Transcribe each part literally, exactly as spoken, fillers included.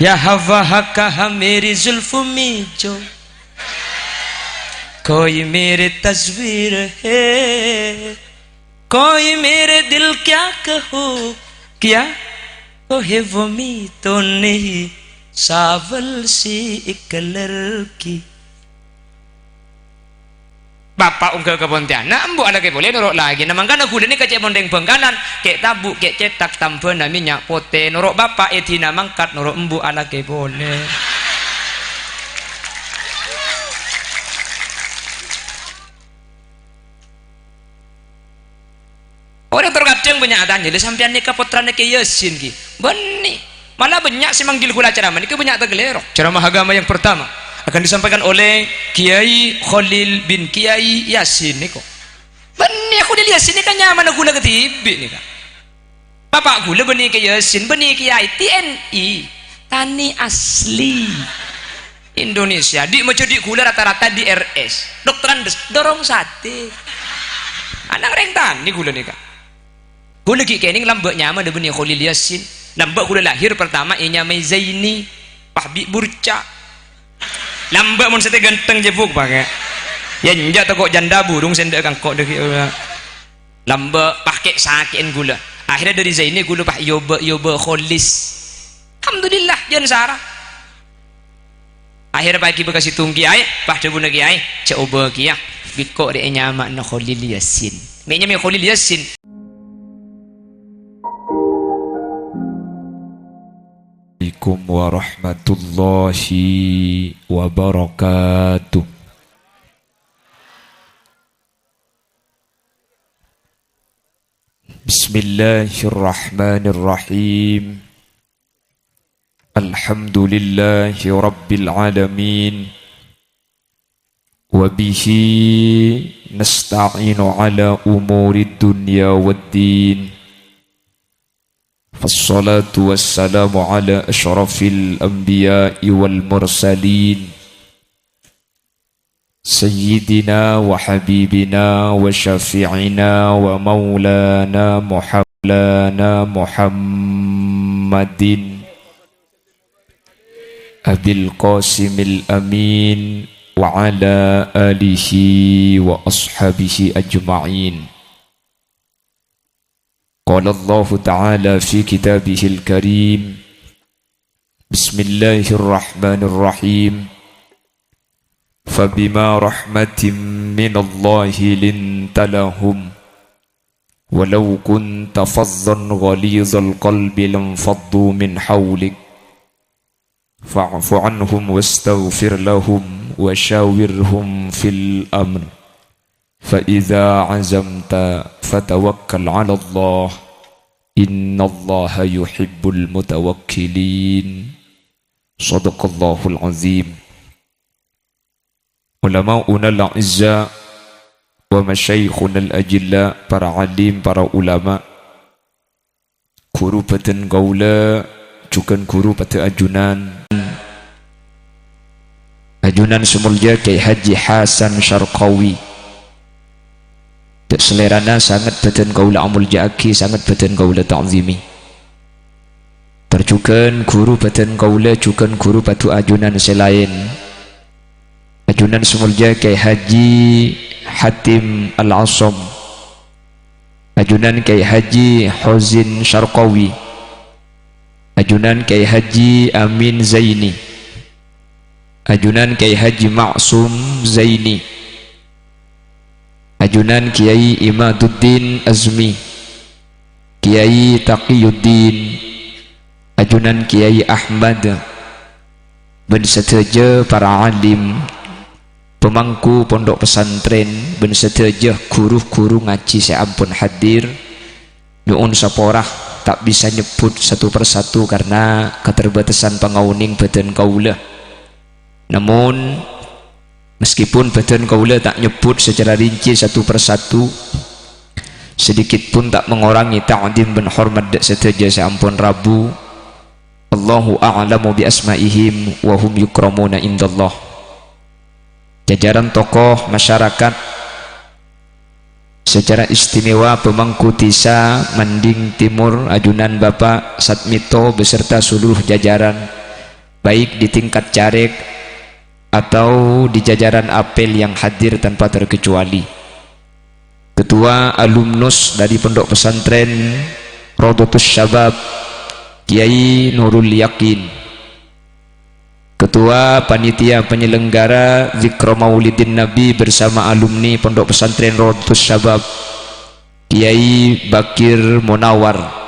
یا ہوا ہا کہاں میری زلفوں میں جو، کوئی میرے تصویر ہے، کوئی میرے دل کیا کہو، کیا تو ہے وہ میں تو نہیں، ساول سی ایک لڑکی. Bapa' ongghâ ka Pontianak, embu' alakè polè noro' lakèna. Mangkana ghulâ nèka cè' mon rèng Bhângkalan, kè' tabu', kè' cètak, tambhâna mènnya' potè. Noro' bapa' èdina mangkat, noro' embu' alakè polè. Orèng terkadang bânnya' atanya, "Lha sampèyan nèka pottrana Kèyaè Yasin, Kè?" Bânnè. Malah bânnya' sè manggil ghulâ ceramah nèka bânnya' takalèro. Ceramah agama yang pertama akan disampaikan oleh Kiai Kholil bin Kiai Yasin nèko. Bânnè Kholil Yasin nèka nyamana ghulâ kadhibi' nèka. Bapa' ghulâ bânnè Kèyaè Yasin, bânnè Kiai T N I, tani asli Indonesia. Dhi' majâdhi' ghulâ rata-rata D R S. Doktoran des-, dorong satè. Ana' rèng tani ghulâ nèka. Ghulâ ghi' kènèng lambâ' nyamana bânnè Kholil Yasin. Lambâ' ghulâ lahir pertama ènyamaè Zaini, pas bi' burca. Lambâ' mon satè ghântheng jhâ' buk pakè. Ya enjâ' tako' janda burung sè endâ' kangko' dâggi'. Lambâ' pas kè' sakè'en ghulâ. Akhirnya dâri Zaini ghulâ pas èobâ-, èobâ Kholis. Alhamdulillah, jân sara. Akhirnya pas èghibâ ka sèttong kiai, pas dhâbuna kiai, "Jhâ' obâ kèya, bi' engko' rè ènyamana Kholil Yasin." Mè' nyamaè Kholil Yasin. Assalamualaikum warahmatullahi wabarakatuh. Bismillahirrahmanirrahim. Alhamdulillahi rabbil alamin. Wa bihi nasta'inu ala umurid dunya waddin. Fassalatu wassalamu ala asyrafil anbiya'i wal mursalin. Sayyidina wa habibina wa syafi'ina wa maulana Muham-, maulana Muhammadin Abil Qasimil Amin wa ala alihi wa ashabihi ajma'in. Qala Allahu ta'ala fi kitabihil karim, Bismillahirrahmanirrahim. Fabima rahmatim minallahi linta lahum, walau kunta fazzan ghalizal qalbi lanfaddu min hawlik, fa'fu anhum wastaghfir lahum wa syawirhum fil amr, fa idza azamta fatawakkal 'alallah, innallaha yuhibbul mutawakkilin. Shadaqallahul azim. Ulama'unal a'izza wa masyaikhunal ajilla, para alim, para ulama, ghuru bhâdhân kaulâ, jhughân ghuru padâ ajunan. Ajunan sè molja Kyai Haji Hasan Syarqawi. Dâ' salèrana sanget bhâdhân kaulâ amolja'aghi, sanget bhâdhân kaulâ ta'zimi. Tor jhughân ghuru bhâdhân kaulâ, jhughân ghuru padâ ajunan sè laèn. Ajunan sè molja Kyai Haji Hatim Al-Asom. Ajunan Kyai Haji Hozin Syarqawi. Ajunan Kyai Haji Amin Zaini. Ajunan Kyai Haji Ma'sum Zaini. Ajunan Kyai Imaduddin Azmi, Kyai Taqiyuddin, ajunan Kyai Ahmad, bân sadhâjâ para alim, pemangku pondhuk pesantren, bân sadhâjâ ghuru-ghuru ngajhi sè ampon hadir. Nyo'on sapora, ta' bisa nyebbhut satu persatu karna keterbatasan pangaonèng bhâdhân kaulâ. Namun, meskipun bhâdhân kaulâ ta' nyebbhut secara rinci satu persatu, sedikit pun ta' mengurangi ta'zim bân hormat dâ' sadhâjâ sè ampon rabu. Allahu a'lamu bi asma'ihim wa hum yukramuna indallah. Jajaran tokoh masyarakat, secara istimewa pemangku dhisa Manding Timur, ajunan Bapak Satmito beserta seluruh jajaran, baik di tingkat caleg atau di jajaran apel yang hadir tanpa terkecuali. Ketua alumnus dari Pondok Pesantren Raudhatus Syabab, Kiai Nurul Yakin. Ketua Panitia Penyelenggara Zikra Maulidin Nabi bersama alumni Pondok Pesantren Raudhatus Syabab, Kiai Bakir Munawar.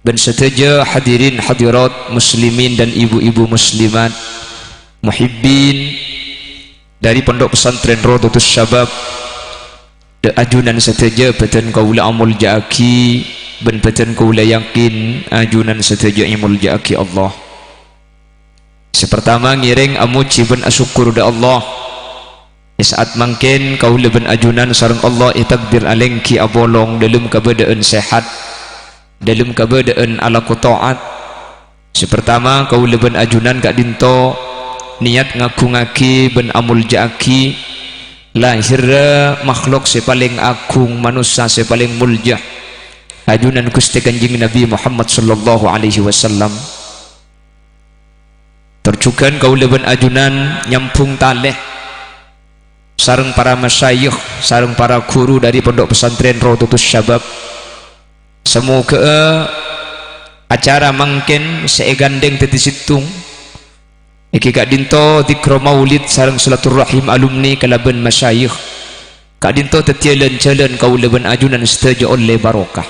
Bân sadhâjâ hadirin hadirat muslimin dan ibu-ibu muslimat, muhibbin dari Pondok Pesantren Raudhatus Syabab, dâ' ajunan sadhâjâ bâdân kaulâ amolja'aghi, bân bâdân kaulâ yakin ajunan sadhâjâ èmolja'aghi Allah. Sè partama ngèrèng amojhi bân asokkor dâ' Allah. È sa'at mangkèn kaulâ bân ajunan sareng Allah ètakdir alèngghi apolong dâlem kabâdâ'ân sehat, dâlem kabâdâ'ân alako ta'at. Sè partama kaulâ bân ajunan ka'dinto niyat ngagungngaghi bân amolja'aghi lahèrra makhlok sè palèng agung, manossa sè palèng molja, ajunan Ghustè Kanjeng Nabi Muhammad sallallahu alaihi wasallam. Tor jhughân kaulâ bân ajunan nyambhung talè sareng para masyayikh, sareng para ghuru dâri Pondok Pesantren Raudhatus Syabab. Samoghâ'â acara mangkèn sè èghândhèng dhâddhi sèttong, èngghi ka'dinto dhikra maulid sareng silaturrahim alumni kalabân masyayikh. Ka'dinto dhâddhiyâ lan-jhâlân kaulâ bân ajunan sadhâjâ ollè barokah.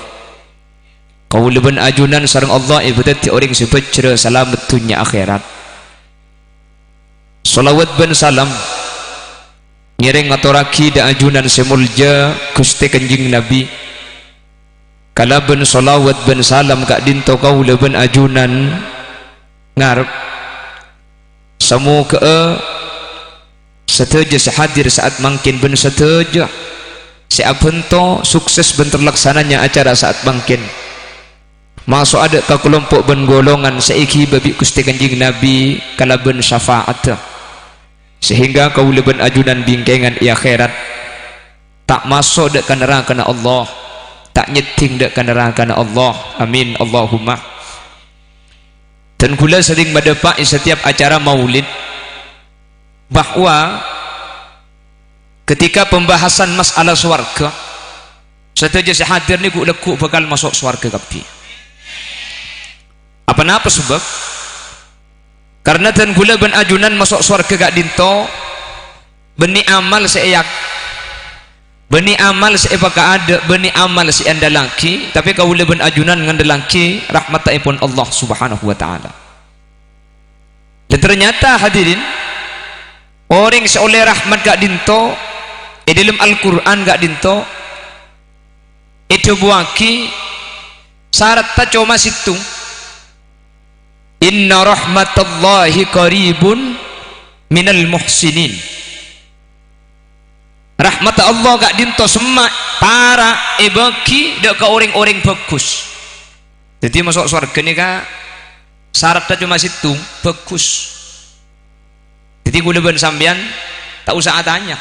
Kaulâ bân ajunan sareng Allah èpadhâddhi orèng sè bhâjhrâ salamet dhunnya akhèrat. Shalawat bân salam ngèrèng ngatorraghi dâ' ajunan sè molja Ghustè Kanjeng Nabi. Kalabân shalawat bân salam ka'dinto kaulâ bân ajunan ngarep, samoghâ'â sadhâjâ sè hadir sa'at mangkèn bân sadhâjâ sè abhânto sukses bân terlaksananya acara sa'at mangkèn maso'a dâ' ka kalompo' bân golongan sè èghibâ bi' Ghustè Kanjeng Nabi kalabân syafa'atta, sehingga kaulâ bân ajunan bingkèngan è akhèrat ta' maso' dâ' ka narâkana Allah, ta' nyèddhing dâ' ka narâkana Allah. Amin, Allahumma. Dân kaulâ sering madâpa' è setiap acara maulid bahwa ketika pembahasan masalah sowarghâ, sadhâjâ sè hadir nèko lagghu' bhâkal maso' sowarghâ kabbhi. Aponapa sabâb? Karna dân kaulâ bân ajunan maso' sowarghâ ka'dinto bânnè amal sè èyak-, bânnè amal sè èpaka'adâ', bânnè amal sè èandâllaghi, tapè kaulâ bân ajunan ngandâllaghi rahmattèpon Allah Subhanahu wa Ta'ala. Dan ternyata, hadirin, orèng sè ollè rahmat ka'dinto, è dâlem Al-Qur'an ka'dinto, èdhâbuwâghi saratta coma sèttong, "Inna rahmatallahi qaribun minal muhsinin." Rahmatta Allah ka'dinto semma' para' èbâghi dâ' ka orèng-orèng bhâghus. Dhâddhi, maso' sowarghâ nèka saratta coma sèttong, bhâghus. Dhâddhi, kaulâ bân sampèyan ta' osa atanya,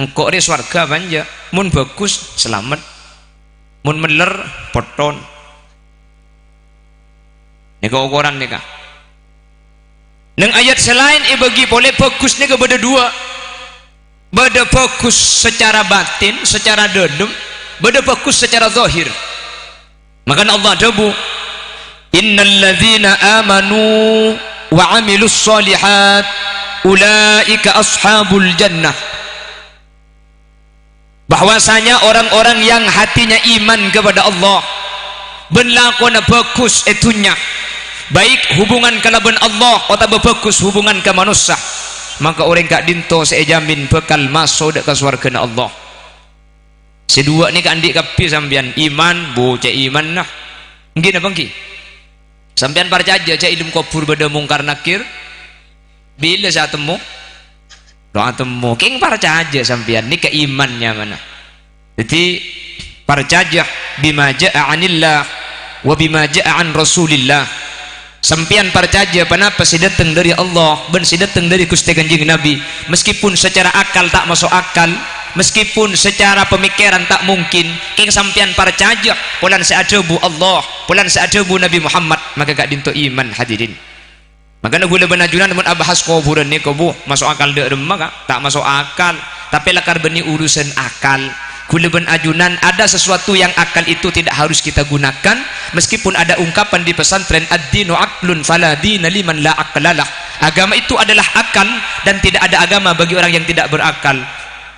"Engko' rè sowarghâ apa enjâ'?" Mon bhâghus, salamet. Mon mèller, potthon. Nèka okoran nèka. Neng ayat sè laèn èbâghi polè bhâghus nèka bâdâ duwâ'. Bâdâ bhâghus sacara batin, sacara dâlem, bâdâ bhâghus sacara zahir. Mangkana Allah adhâbu, "Innal ladzina amanu wa amilus shalihat, ulaika ashabul jannah." Bahwasanya orang-orang yang hatinya iman kepada Allah, bân lakona bhâghus è dhunnya, baik hubungan kalabân Allah otabâ bhâghus hubungan ka manossa, maka orèng ka'dinto sè èjamin bhâkal maso' dâ' ka sowarghâna Allah. Sè duwâ' nèka andi' kabbhi sampèyan, iman, bocah iman, nah. Èngghi napa èngghi? Sampèyan parcajâ jâ' è dâlem kobhur bâdâ Mungkar Nakir? Bilâ sè atemmo? Lo atemmo. Kèng parcajâ sampèyan, nèka iman nyamana. Dhâddhi, parcajâ bima jâ'a 'anillah wa bima jâ'a 'an Rasulillah. Sampèyan parcajâ ponapa sè dâteng dâri Allah bân sè dâteng dâri Ghustè Kanjeng Nabi, meskipun sacara akal ta' maso' akal, meskipun sacara pamèkkèran ta' mungkin, kèng sampèyan parcajâ polana sè adhâbu Allah, polana sè adhâbu Nabi Muhammad, maka ka'dinto iman, hadirin. Mangkana ghulâ bân ajunan mon abahas kobhurân nèko, bu, maso' akal dâ' remma, Ka'? Ta' maso' akal. Tapè lakar bânnè urusan akal. Ghulâ bân ajunan, ada sesuatu yang akal itu tidak harus kita gunakan, meskipun ada ungkapan di pesantren, "Ad-dinu aqlun fala dina liman la aqlalah." Agama itu adalah akal dan tidak ada agama bagi orang yang tidak berakal.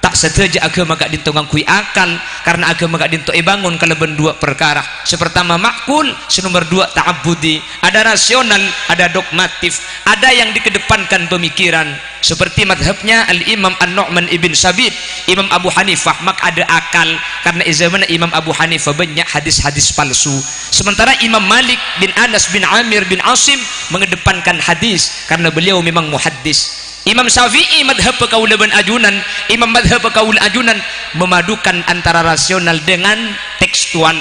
Ta' sadhâjâ aghâma ka'dinto ngangghuy akal, karna aghâma ka'dinto èbângon kalabân duwâ' parkara. Sè partama ma'kul, sè nomer duwâ' ta'abbudi. Ada rasional, ada dogmatif, ada yang dikedepankan pemikiran. Seperti madhabnya Al-Imam An-Nu'man ibn Sabit, Imam Abu Hanifah, maka ada akal, karna è zamanna Imam Abu Hanifah bânnya' hadis-hadis palsu. Sementara Imam Malik bin Anas bin Amir bin Asim mengedepankan hadis, karna beliau memang muhaddis. Imam Syafi'i, madhab kaulâ bân ajunan, imam madhab kaulâ ajunan, memadukan antara rasional dengan tekstual,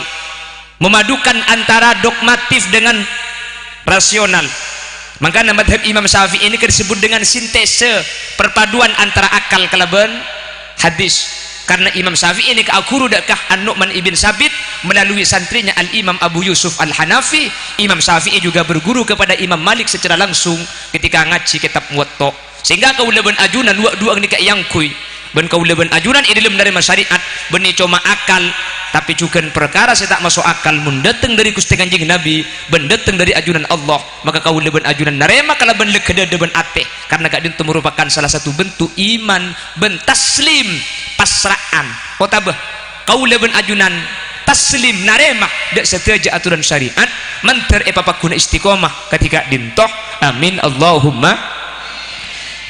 memadukan antara dogmatif dengan rasional. Mangkana madhab Imam Syafi'i nèka disebut dengan sintese, perpaduan antara akal kalabân hadis. Karna Imam Syafi'i nèka aghuru dâ' ka An-Nu'man ibn Sabit melalui santrinya Al-Imam Abu Yusuf Al-Hanafi. Imam Syafi'i juga berguru kepada Imam Malik secara langsung ketika ngaji kitab Muwatta'. Sehingga kaulâ bân ajunan wâ'-duwâ' nèka èangghuy. Bân kaulâ bân ajunan è dâlem narèma syariat, bânnè coma akal, tapè jhughân parkara sè ta' maso' akal mon dâteng dâri Ghustè Kanjeng Nabi, bân dâteng dâri ajunan Allah, maka kaulâ bân ajunan narèma kalabân legghâ dâdâ bân atè, karna ka'dinto merupakan salah satu bentuk iman bân taslim, pasra'an. Otabâ kaulâ bân ajunan taslim narèma dâ' sadhâjâ aturan syariat, mandhâr èpapaghuna istiqomah kadhi ka'dinto. Amin, Allahumma.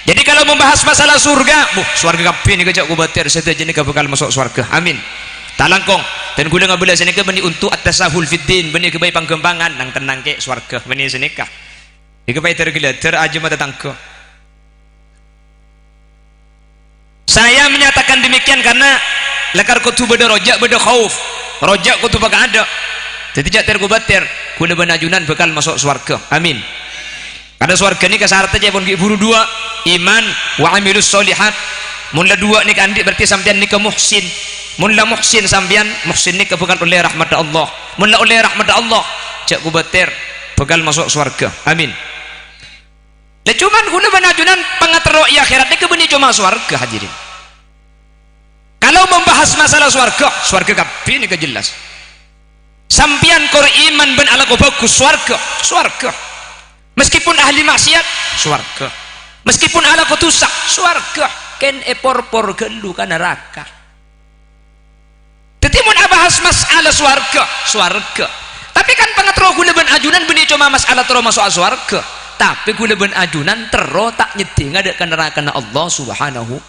Jadi, kalau membahas masalah surga, buh, sowarga kabbhi nèka jhâ' kobâtèr, sadhâjâ nèka bhâkal maso' sowarga. Amin. Ta' langkong. Dan ghulâ ngabâlâ sanèka bânnè untuk at-tasahul fid din, bânnè ghâbây panggâmpangan, nang-tennang kè' sowarga, bânnè sanèka. Nèka paèdâr-ghilâdâr ajâmma tatangghâ. Saya menyatakan demikian karena lakar kodhu bâdâ roja', bâdâ khauf. Roja' kodhu pakaadâ'. Dhâddhi jhâ' tèr-kobâtèr, ghulâ bân ajunan bhâkal maso' sowarga. Amin. Karna sowarga nèka saratna ca'èpon ghi' buru duwâ', iman wa amilus sholihat. Mon la duwâ' nèka andi', berarti sampèyan nèka muhsin. Mon la muhsin sampèyan, muhsin nèka bhâkal ollè rahmatta Allah. Mon la ollè rahmatta Allah, jhâ' kobâtèr, bhâkal maso' sowarga. Amin. Lah, cuman ghulâ bân ajunan pangaterro è akhèrat nèka bânnè coma sowarga, hadirin. Kalau membahas masalah sowarga, sowarga kabbhi nèka jelas. Sampèyan kor iman bân alako bhâghus, sowarga, sowarga. Meskipun ahli maksiat, sowarga. Meskipun alako dhusa, sowarga. Kèng èporpor ghâllu ka naraka. Dhâddhi, mon abahas mas'ala sowarga, sowarga. Tapè kan pangaterro ghulâ bân ajunan bânnè coma mas'ala terro maso'a sowarga. Tapè ghulâ bân ajunan terro ta' nyèddhing adâ' ka narakana Allah Subhanahu.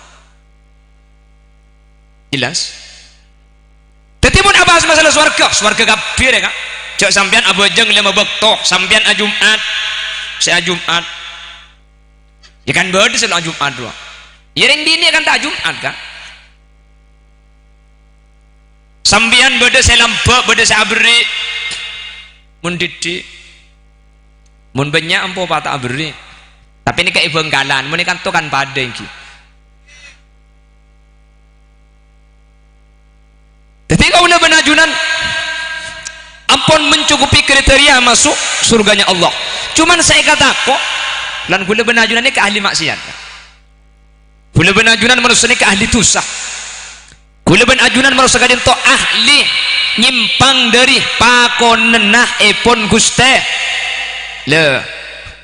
Jelas? Dhâddhi, mon abahas mas'ala sowarga, sowarga kabbhi rè, Ka'. Jhâ' sampèyan abhâjâng lèma bâkto, sampèyan ajum'at, sè ajum'at. Yâ kan bâdâ sè lo' ajum'at rowa. Yâ rèng binè' kan ta' ajum'at, Ka'. Sampèyan bâdâ sè lambâ', bâdâ sè aberri'. Mon dhiddhi', mon bânnya' ampo pa ta' aberri'. Tapè nèka è Bhângkalan, mon è kanto kan padâ ènggi. Dhâddhi kaulâ bân ajunan ampon mencukupi kriteria masuk surganya Allah. Cuman sè èkatako', lan ghulâ bân ajunan nèka ahli maksiat. Ghulâ bân ajunan manossa nèka ahli dhusa. Ghulâ bân ajunan manossa ka'dinto ahli nyèmpang dâri pakonènna èpon Ghustè. Lè,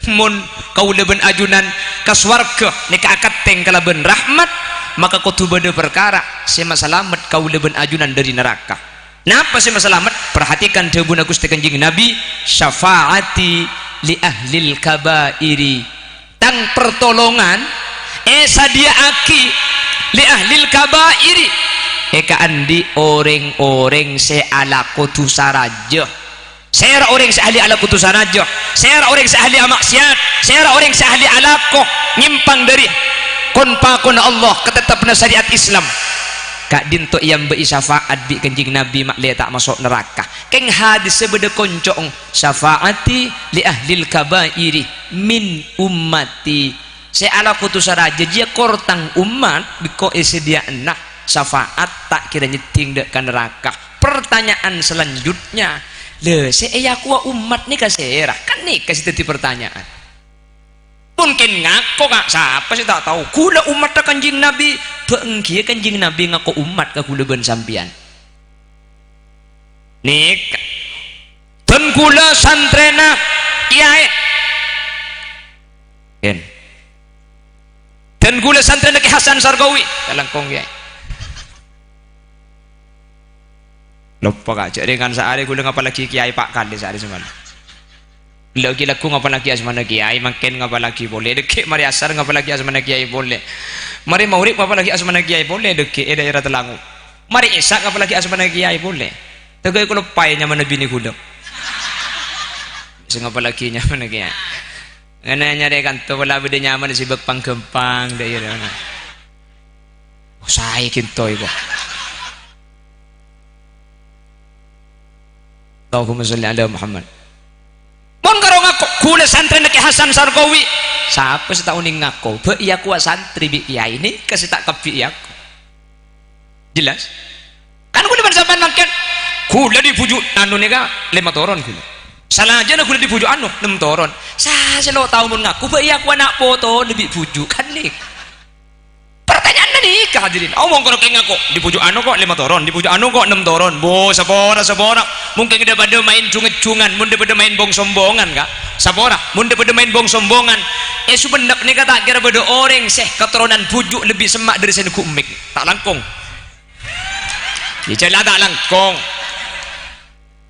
mon kaulâ bân ajunan ka sowarga nèka akatèng kalabân rahmat, maka kodhu bâdâ parkara sè masalamet kaulâ bân ajunan dâri naraka. Napa sè masalamet? Perhatikan dhâbuna Ghustè Kanjeng Nabi, "Syafa'ati li ahlil kaba'iri." Tang pertolongan èsadhiyâ'aghi li ahlil kaba'iri, èkaandi' orèng-orèng sè alako dhusa rajâ. Sèra orèng sè ahli alako dhusa rajâ? Sèra orèng sè ahli amaksiat? Sèra orèng sè ahli alako nyèmpang dâri kon-pakonna Allah, katetteppanna syariat Islam? Ka'dinto èambâ'i syafaat bi' Kanjeng Nabi ma'lè ta' maso' naraka. Kèng hadissa bâdâ konco'na, "Syafa'ati li ahlil kaba'iri min ummati." Sè alako dhusa rajâ jiyâ kor tang ommat, bi' engko' èsadhiyâ'âna syafaat ta' kèra nyèddhing dâ' ka naraka. Pertanyaan selanjutnya, lè, sè èakowa ommat nèka sèra? Kan nèka sè dhâddhi pertanyaan. Mungkin ngako, Ka', sapa sè ta' tao? Ghulâ ommatta Kanjeng Nabi, bâ' ènggi Kanjeng Nabi ngako ommat ka ghulâ bân sampèyan. Nèka. Dân ghulâ santrèna Kèyaè. Yen. Dân ghulâ santrèna Kè Hasan Sarqawi. Kalangkong, Kèyaè. Loppa, Ka', jhâ' rèngan saarè ghulâ ngapallaghi Kèyaè pa' kalè saarè samalem. Ghellâ' ghi' lagghu ngapallaghi asmana Kèyaè, mangkèn ngapallaghi polè, dhâggi' marè asar ngapallaghi asmana Kèyaè polè. Marè maghrib ngapallaghi asmana Kèyaè polè, dhâggi' è dhaèra Talango. Marè isya ngapallaghi asmana Kèyaè polè. Tèghâ kaloppaè nyamana binè ghulâ. Sè ngapallaghi nyamana Kèyaè. Ngènè nyarè kanto pola bâdâ nyamana sè bâk pangghâmpang, dhaèra. Saè ghento, ibu. Allahumma sholli ala Muhammad. Mon karo ngako, ghulâ santrèna Kè Hasan Sarqawi. Sapa sè ta' onèng ngako? Bâ' èyakowa santrè bi' kèyaè, nèka sè ta' kabbhi èyako. Jelas? Kan ghulâ bân sampèyan mangkèn. Ghulâ dibhuju' anu nèka lèma toron ghulâ. Salajâna ghulâ dibhuju' anu, nem toron. Sa sè lo' tao mon ngako, bâ' èyakowa na' potona bi' bhuju', kan nèka. Pertanyaanna nèka, hadirin. Omong karo kèng ngako, dibhuju' anu kok lèma toron, dibhuju' anu kok nem toron. Bo, sapora, sapora. Mungkin dâ-padâ maèn jung-èjungan, mon dâ-padâ maèn bong-sombongan, Ka'. Sapora, mon dâ-padâ maèn bong-sombongan. È Sumenep nèka ta' kèra bâdâ orèng sè katoronan bhuju' lebbi semma' dâri sè neggu' emmik. Ta' langkong. Yâ, jhâ' la ta' langkong.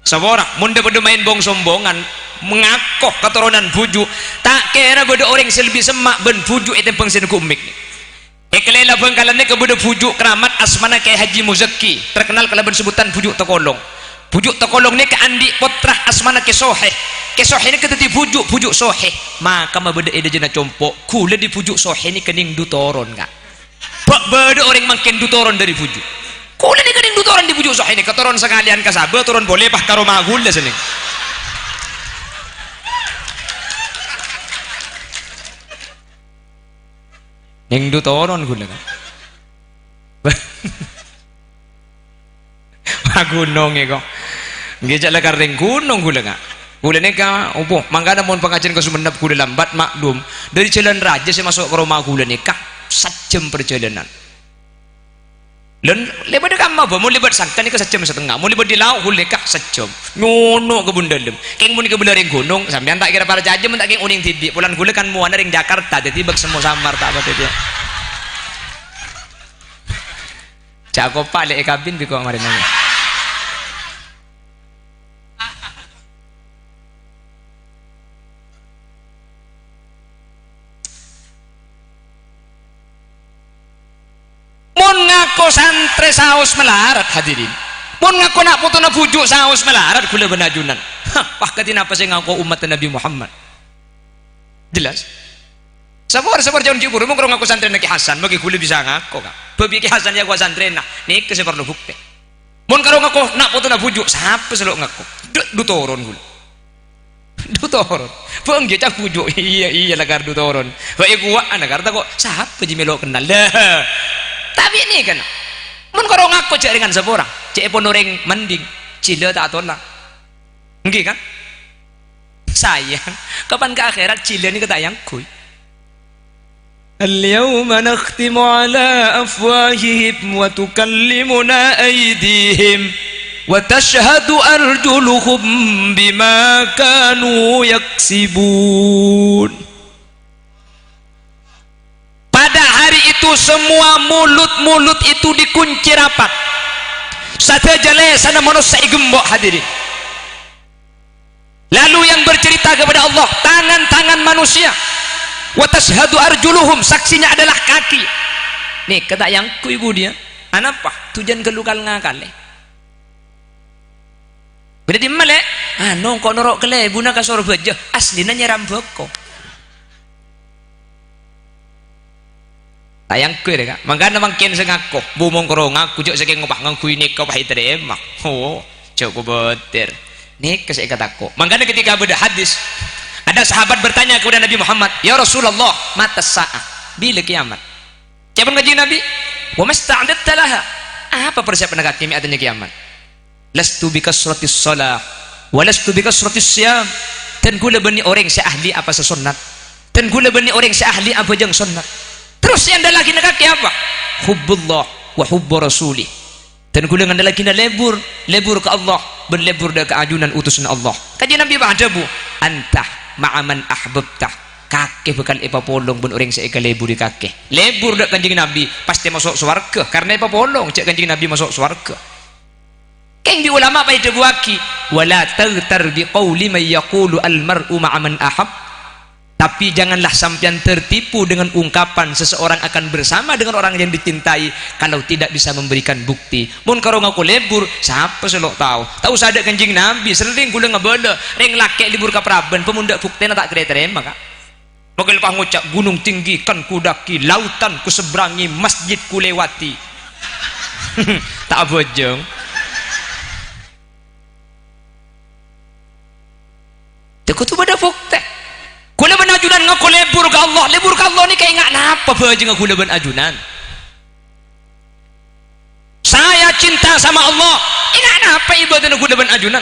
Sapora, mon dâ-padâ maèn bong-sombongan, ngako katoronan bhuju', ta' kèra bâdâ orèng sè lebbi semma' bân bhuju' ètèmbhâng sè neggu' emmik. È Kalèla Bhângkalan nèka bâdâ bhuju' keramat asmana Kè Haji Muzaki, terkenal kalabân sebutan Bhuju' Takolong. Bhuju' Takolong nèka andi' pottra asmana Kè Sohè. Kè Sohè nèka dhâddhi bhuju', bhuju' Sohè. Makamma bâdâ è dhâjâna compo', ghulâ dibhuju' Sohè nèka nèng du toron, Ka'. Bâ-, bâdâ orèng mangkèn du toron dâri bhuju'. Ghulâ nèka nèng du toron dibhuju' Sohè nèka, toron sakalèyan ka Sabâ, toron polè pas ka roma ghulâ sè nèng. Nèng du toron ghulâ, Ka'. Wah, ghunong è, kok. Ngghi, jhâ' la karrèng ghunong ghulâ, Ka'. Ghulâ nèka, opo, mangkana mon pangajiyân ka Sumenep ghulâ lambat, maklum. Dâri jhâlân rajâ sè maso' ka roma ghulâ nèka, sajjhâm parjhâlânan. Lân, lèbât kamma, bâ, mon lèbât sangkan nèka sajjhâm satengnga, mon lèbât dâri lao' ghulâ nèka sajjhâm. Nyono' ka bun dâlem. Kèng mon kabellâ rèng ghunong, sampèyan ta' kèra parcajâ mon ta' kèng onèng dhibi'. Polana ghulâ kan mowana rèng Jakarta, dhâddhi bâk semmo samar ta' patè dhiyâ. Ca'na kopa lè' è kabin bi' ko' marèna. Mon ngako santrè saos malarat, hadirin. Mon ngako na' potona bhuju' saos malarat, ghulâ bân ajunan. Hah, wah, kadhi napa sè ngako ommatta Nabi Muhammad? Jelas? Sapor, sapor jhâun jhâ' buru, mon karo ngako santrèna Kè Hasan, maghi ghulâ bisa ngako, Ka'. Bâbi Kè Hasan èyakowa santrèna, nèka sè parlo buktè. Mon karo ngako na' potona bhuju', sapa sè lo' ngako? Dâ', du toron ghulâ. Du toron. Bâ' ngghi ca'na bhuju'. Iyâ, iyâ, lakar du toron. Bâ' èkowa'a lakar tako'. Sapa jiyâ mèlo kennal? Lah. Tapè nèka, mon karo ngako jhâ' rèngan sapora. Ca'èpon orèng mending. Jhilâ ta' tola. Ngghi, kan? Sayang, kapan ka akhèrat jhilâ nèka ta' èangghuy. Al-yawma nakhtimu ala afwahihim wa tukallimuna aydihim wa tashhadu arjuluhum bima kanu yaksibun. Pada hari itu semua mulut-mulut itu dikunci rapat. Sadhâjâ lèsanna manossa ègembok, hadirin. Lalu yang bercerita kepada Allah, tangan-tangan manusia. Wa tashhadu arjuluhum, saksinya adalah kaki. Nèka ta' èangghuy budiyâ. Anapa? Dhujân ghâllu kal-ngakalè. Bâdâ dimma, Lè'? Anu, engko' noro' kalèbunna ka Sorbhâjâ, aslina nyèram bhâko. Ta' èangghuy rè, Ka'. Mangkana mangkèn sè ngako, bu mon karo ngako jhâ' sakèng ngopa ngangghuy nèka pas ètarèma. Oh, jhâ' kobâtèr. Nèka sè èkatako'. Mangkana ketika bâdâ hadis, ada sahabat bertanya kepada Nabi Muhammad, "Ya Rasulullah, mata sa'ah? Bilâ kiamat?" Ca'èpon Kanjeng Nabi, "Wa masta'dadta laha?" Apa persiapanna kakè mè' atanya kiamat? "Lastu bi kasratis shalah, wa lastu bi kasratis shiyam." Dan ghulâ bânnè orèng sè ahli apowasa sonnat. Dan ghulâ bânnè orèng sè ahli abhâjâng sonnat. Terros sè èandâllaghi kakè apa? Hubbullah wa hubbu rasulih. Dan ghulâ ngandâllaghi lebur, lebur ka Allah, bân lebur dâ' ka ajunan utusanna Allah. Kanjeng Nabi pas adhâbu, "Anta ma'a man ahbabta." Kakè bhâkal èpapolong bân orèng sè èkaleburi kakè. Lebur dâ' Kanjeng Nabi, pastè maso' sowarghâ, karna èpapolong jhâ' Kanjeng Nabi maso' sowarghâ. Kèng bi' ulama pas èdhâbuwaghi, "Wa la taghtar bi qauli man yaqulu al mar'u ma'a man ahab." Tapi janganlah sampèyan tertipu dengan ungkapan seseorang akan bersama dengan orang yang dicintai kalau tidak bisa memberikan bukti. Mon karo ngako lebur, sapa sè lo' tao? Ta' osa dâ' Kanjeng Nabi, serrèng ghulâ ngabâlâ, rèng lakè' lebur ka parabân, pamon dâ' buktèna ta' kèra ètarèma, Ka'. Mangkèn pas ngoca', "Gunung tinggi kan kudaki, lautan kuseberangi, masjid kulewati." Ta' abhâjâng. Tè kodhu bâdâ buktè. Ghulâ bân ajunan ngako lebur ka Allah. Lebur ka Allah nèka enga' napa bhâjângnga ghulâ bân ajunan? Saya cinta sama Allah. Enga' napa ibâdâna ghulâ bân ajunan?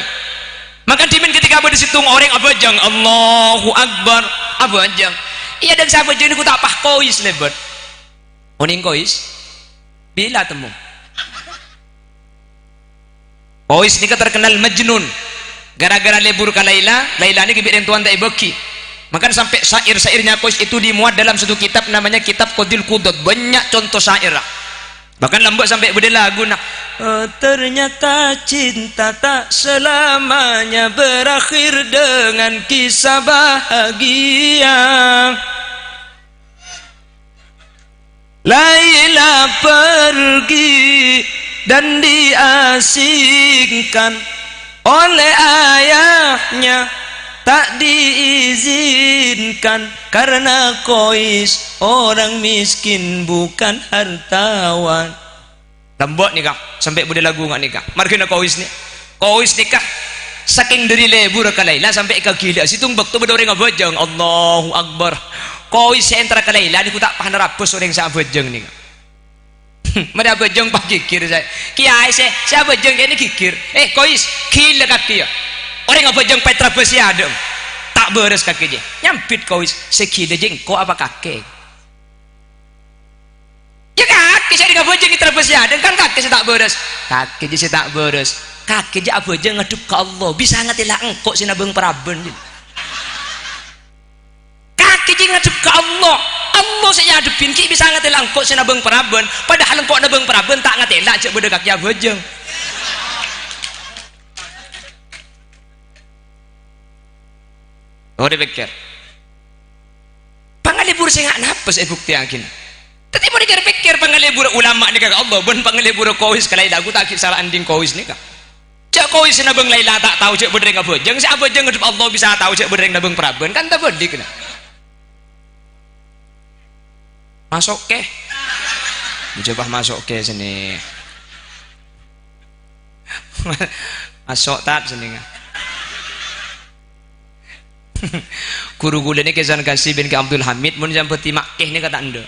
Maka dhimèn ketika bâdâ sèttong orèng abhâjâng, "Allahu Akbar," abhâjâng. Iyâ, dan sè abhâjâng nèko ta' pas kois lèbât. Onèng kois? Bilâ temmo? Kois nèka terkenal majnun. Gara-gara lebur ka Laila, Laila nèka bi' rèng towana ta' èbâghi. Mangkana sampè' syair-syairnya Kois itu dimuat dalam satu kitab namanya Kitab Qadil Qudad. Banyak contoh syair. Bahkan lambâ' sampè' bâdâ laguna. Oh, ternyata cinta tak selamanya berakhir dengan kisah bahagia. Laila pergi dan diasingkan oleh ayahnya, tak diizinkan karena Kois orang miskin, bukan hartawan. Lambâ' nèka, sampè' bâdâ lagu nga' nèka. Marghâna Kois nè-, Kois nèka, sakèng dâri lebur ka Laila sampè' èkaghilâ. Sèttong bâkto bâdâ orèng abhâjâng, Allahu Akbar. Kois sè entara ka Laila nèko ta' pas narabâs orèng sè abhâjâng nèka. Marè abhâjâng pas ghighir saè. Kèyaè sè, sè abhâjâng kènè ghighir. "Eh, Kois, ghilâ kakè, yâ. Orèng abhâjâng pas ètarabâs sè adâ'. Ta' bârâs kakè, jiyâ." Nyambit Kois, "Sè ghilâ jiyâ engko' apa kakè?" "Yâ, kakè sè rèng abhâjâng ètarabâs sè adâ', kan kakè sè ta' bârâs." "Kakè jiyâ sè ta' bârâs. Kakè jiyâ abhâjâng ngadhep ka Allah, bisa ngatèla' engko' sè nabâng parabân, jiyâ. Kakè jiyâ ngadhep ka Allah. Allah sè èadhebbhi, ghi' bisa ngatèla' engko' sè nabâng parabân, padahal engko' nabâng parabân ta' ngatèla' jhâ' bâdâ kakè abhâjâng." Odi pèkkèr. Pangalebur sè nga' napa sè èbuktèyaghina? Dhâddhi, mon èkèr-pèkkèr pangalebur ulama nèka ka Allah, bân pangalebur Kois ka Laila, ghu ta' ghi' sala anding Kois nèka. Jhâ' Kois sè nabâng Laila ta' tao jhâ' bâdâ rèng abhâjâng, sè abhâjâng ngadhep Allah bisa tao jhâ' bâdâ rèng nabâng parabân, kan tabâlikna. Masokke. Jhâ' pas masokke sènè. Masok tat sènè. Ghuru ghulâ nèka Hasan Kasih bin Ki Abdul Hamid, mon sampè' bâdhi makkè nèka ta' endâ'.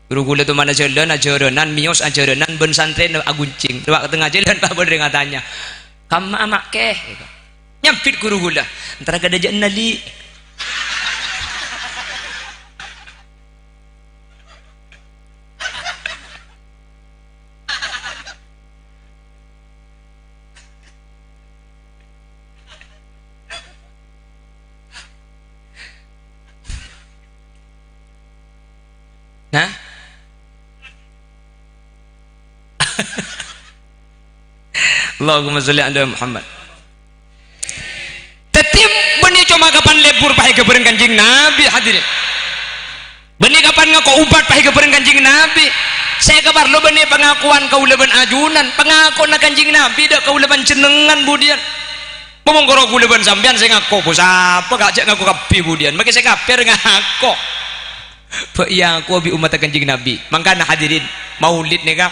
Ghuru ghulâ toman ajhâlân, ajhârânan, mèyos ajhârânan, bân santrèna aghunjing. È bâkto tengnga jhâlân, pas bâdâ rèng atanya, "Kamma'a makkè?" Nyambit ghuru ghulâ, "Entara ka dâjâ'na li'." Nah? Allahumma sholli ala Muhammad. Dhâddhi, bânnè coma kapan lebur pas èghâbârân Kanjeng Nabi, hadirin. Bânnè kapan ngako obat pas èghâbârân Kanjeng Nabi. Sè èkaparlo bânnè pangakowan kaulâ bân ajunan, pangakowanna Kanjeng Nabi dâ' kaulâ panjhennengngan budiyân. Mon karo kaulâ bân sampèyan sè ngako, bâ sapa ka' jhâ' ngako kabbhi budiyân, makè sè kafir ngako. Bâ' èakowa bi' ommatta Kanjeng Nabi. Mangkana hadirin, maulid nèka,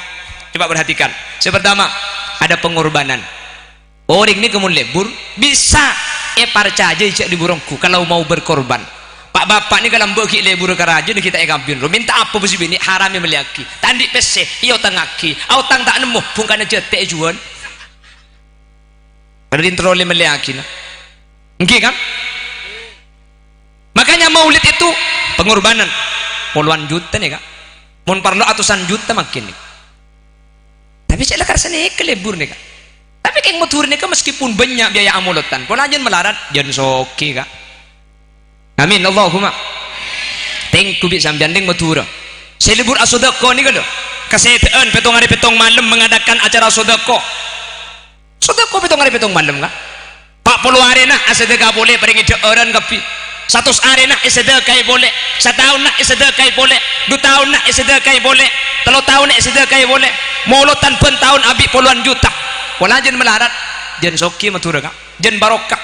coba perhatikan. Sè pertama, ada pengorbanan. Orèng nèka mon lebur, bisa èparcajâi jhâ' lebur ongghu kalau mau berkorban. Pa'-bapa' nèka lambâ' ghi' lebur ka rajâna ghi' ta' èkambin. Lo mènta apa bâ sè binè', haram èmellèyaghi. Ta' andi' pèssè, èotangngaghi. Aotang ta' nemmo, bhungkana jhâtè' èjhuwâl. Padahal èntar ollè mellèyaghina. Èngghi, kan? Makanya maulid itu pengorbanan polowan juta nèka. Mon parlo atosan juta mangkèn nèka. Tapè cè' la kar sanèka lebur nèka. Tapè kèng Madhurâ nèka meskipun bânnya' biaya amolodhân, pola jhân malarat, jhân soghi, Ka'. Amin, Allahumma. Tèngghu bi' sampèyan nèng Madhurâ. Sè lebur asodako nèka lho. Kasèdhâ'ân pèttong arè pèttong malem mengadakan acara sodako. Sodako pèttong arè pèttong malem, Ka'. Pa' polo arèna asadaka polè parèngè dhâ'ârân kabbhi. Satos arèna èsadakaè polè. Sataonna èsadakaè polè. Du taonna èsadakaè polè. Tello taonna èsadakaè polè. Molodhân bân taon abi' polowan juta. Pola jhân malarat. Jhân soghi Madhurâ, Ka'. Jhân barokah.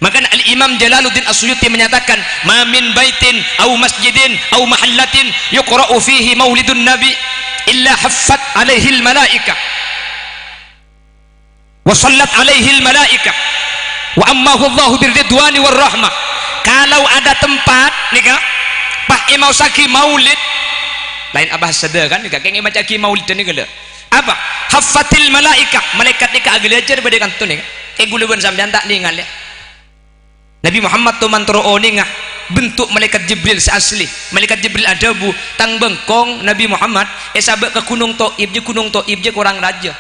Makana Al-Imam Jalaluddin As-Suyuti menyatakan, "Ma min baitin au masjidin au mahallatin yuqra'u fihi maulidun nabi illa haffat alaihil malaikah." Wa sallat alaihil malaikah. Wa ammahu Allahu birridwani warrahmah. Kalau ada tempat, nèka, pas èmaossaghi maulid, laèn abahas sadhâ kan, nèka, kèng èmaca'aghi maulid nèka lho. Apa? Haffatil malaikah, malaèkat nèka aghâlâjhâr bâdâ è kanto nèka. Kèng kaulâ bân sampèyan ta' nèngalè. Nabi Muhammad toman terro onènga bentuk malaèkat Jibril sè asli. Malaèkat Jibril adhâbu, "Tang bengkong Nabi Muhammad èsabâ' ka Gunong Thaif, jâ Gunong Thaif jâ korang rajâ."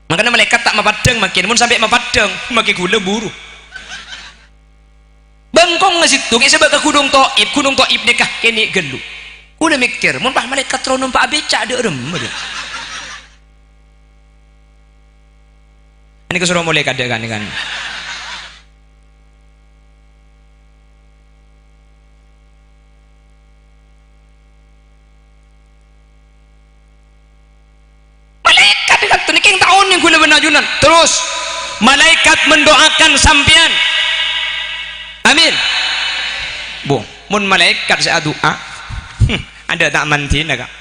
Mangkana malaèkat ta' mapaddhâng mangkèn, mon sampè' mapaddhâng, mangkè kaulâ buru. Bengkong ngasèttong, èsabâ' ka Gunong Thaif, Gunong Thaif nèka kènè' ghâllu. Kaulâ mèkkèr, mon pas malaèkat terro nompa' abèca, dâ' remma, dâ'. Nèka soro molè kadhâ' kan, kan. Malaèkat èkantona kèng ta' onèng kaulâ bân ajunan. Terros, malaèkat mendoakan sampèyan. Amin. Bu, mon malaèkat sè adu'a, hmm, adâ' ta' mandina, Ka'.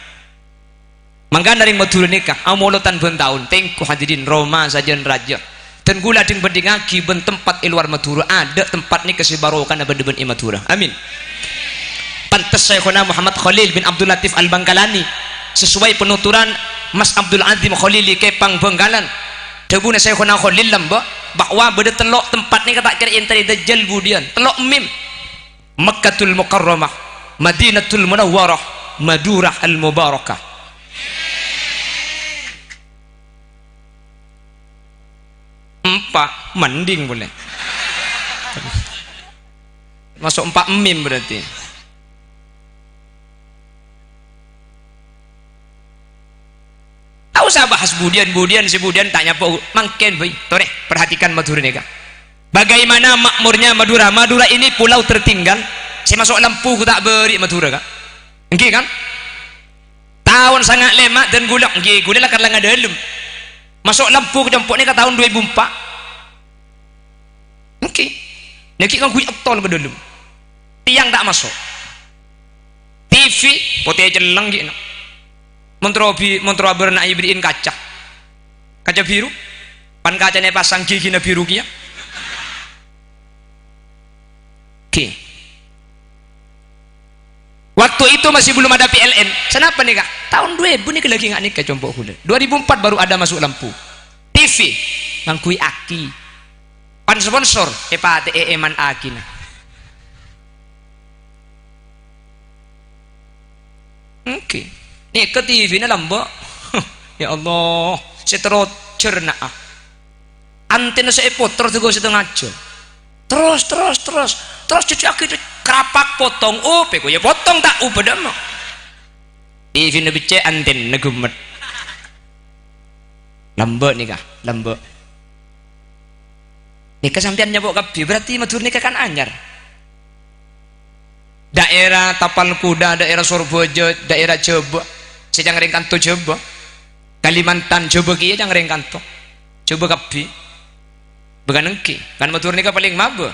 Mangkana rèng Madhurâ nèka, amolodhân bân taon, tèngghu hadirin, roma sajân rajâ. Dan kaulâ dhing-bhândhingngaghi bân tempat è lowar Madhurâ, adâ' tempat nèka sè barokana bâdâ bân è Madhurâ. Amin. Pantes Syaikhona Muhammad Khalil bin Abdul Latif Al-Bangkalani, sesuai penuturan Mas Abdul Azim Khalili Kepang Bangkalan. Dhâbuna Syaikhona Khalil lambâ', bahwa bâdâ tello' tempat nèka ta' kèra èentarè Dajjal budiyân. Tello' mim. Makkatul Mukarramah, Madinatul Munawwarah, Madurah Al-Mubarakah. Empa', mending polè. Maso' empa' mim berarti. Ta' osa bahas budiyân-budiyân sè budiyân ta' nyapa, mangkèn bhâi. Torè, perhatikan Madhurâ nèka. Bagaimana makmurnya Madura? Madura ini pulau tertinggal. Sè maso' lampu ghu ta' bâri' Madhurâ, Ka'. Èngghi, kan? Taon sanga' lèma' dân kaulâ, èngghi, kaulâ lakar la ngadâlem. Maso' lampu ka compo' nèka taon dhu èbu empa'. Èngghi. Nèkè ngangghuy èttol ka dâlem. Tèyang ta' maso'. T V, potè celleng ghi', na. Mon terro bi-, mon terro abârna èbherri'in kaca. Kaca biru. Pan kacana èpasang ghigina biru kèya. Ghi. Waktu itu masih belum ada P L N. Sanapa nèka? Taon dhu èbu nèka lagi nga' nèka compo' kaulâ. Dua ribu empat baru ada masuk lampu. T V. Ngangghuy aki. Pan sponsor, èpatè'è èman akina. Èngghi. Nèka T V-na lambâ'. Ya Allah, sè terro jhârna'a. Antèna sè èpotèr dhâgghâ' satengnga jhâm. Terros, terros, terros. Terros jhâjhâ'aghi, karapak potong. Oh, pèko ya potong ta' obâ dâ'emma. T V-na beccè', antèna ghemmet. Lambâ' nèka, lambâ'. Nèka sampèyan nyapo' kabbhi, berarti Madhurâ nèka kan anyar. Daerah Tapal Kuda, daerah Sorbhâjâ, daerah Jhâbâ, sè cangkèrèng kanto Jhâbâ. Kalimantan Jhâbâ kèya cangkèrèng kanto. Jhâbâ kabbhi. Bhâkal èngghi, kan Madhurâ nèka palèng mabâ.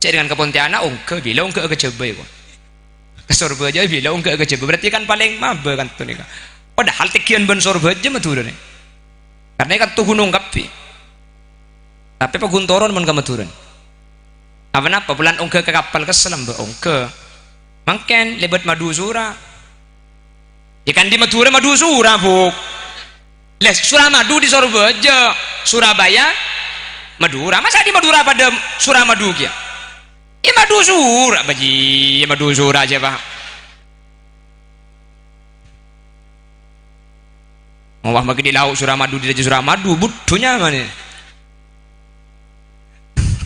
Cè' dengan ka Pontianak ongghâ, bilâ ongghâ ka Jhâbâ, èko. Ka Sorbhâjâ, bilâ ongghâ ka Jhâbâ. Berarti kan palèng mabâ kanto nèka. Padahal tèngghiyân bân Sorbhâjâ Madhurâ nè. Karna kanto ghunong kabbhi. Tapè paghun toron mon ka Madhurâ. Apa-napa, bulân ongghâ ka kapal kessel, mbok ongghâ. Mangkèn lèbât Madhusura. Ya kan di Madhurâ Madhusura, Bu. Lè, Suramadu di Sorbhâjâ, Surabaya, Madhurâ. Masa' di Madhurâ padâ Suramadu kèya? È madu sura', bâji, è madu sura' sapa? Mawah magi di laut Suramadu, di Raja Suramadu, budhunya mana?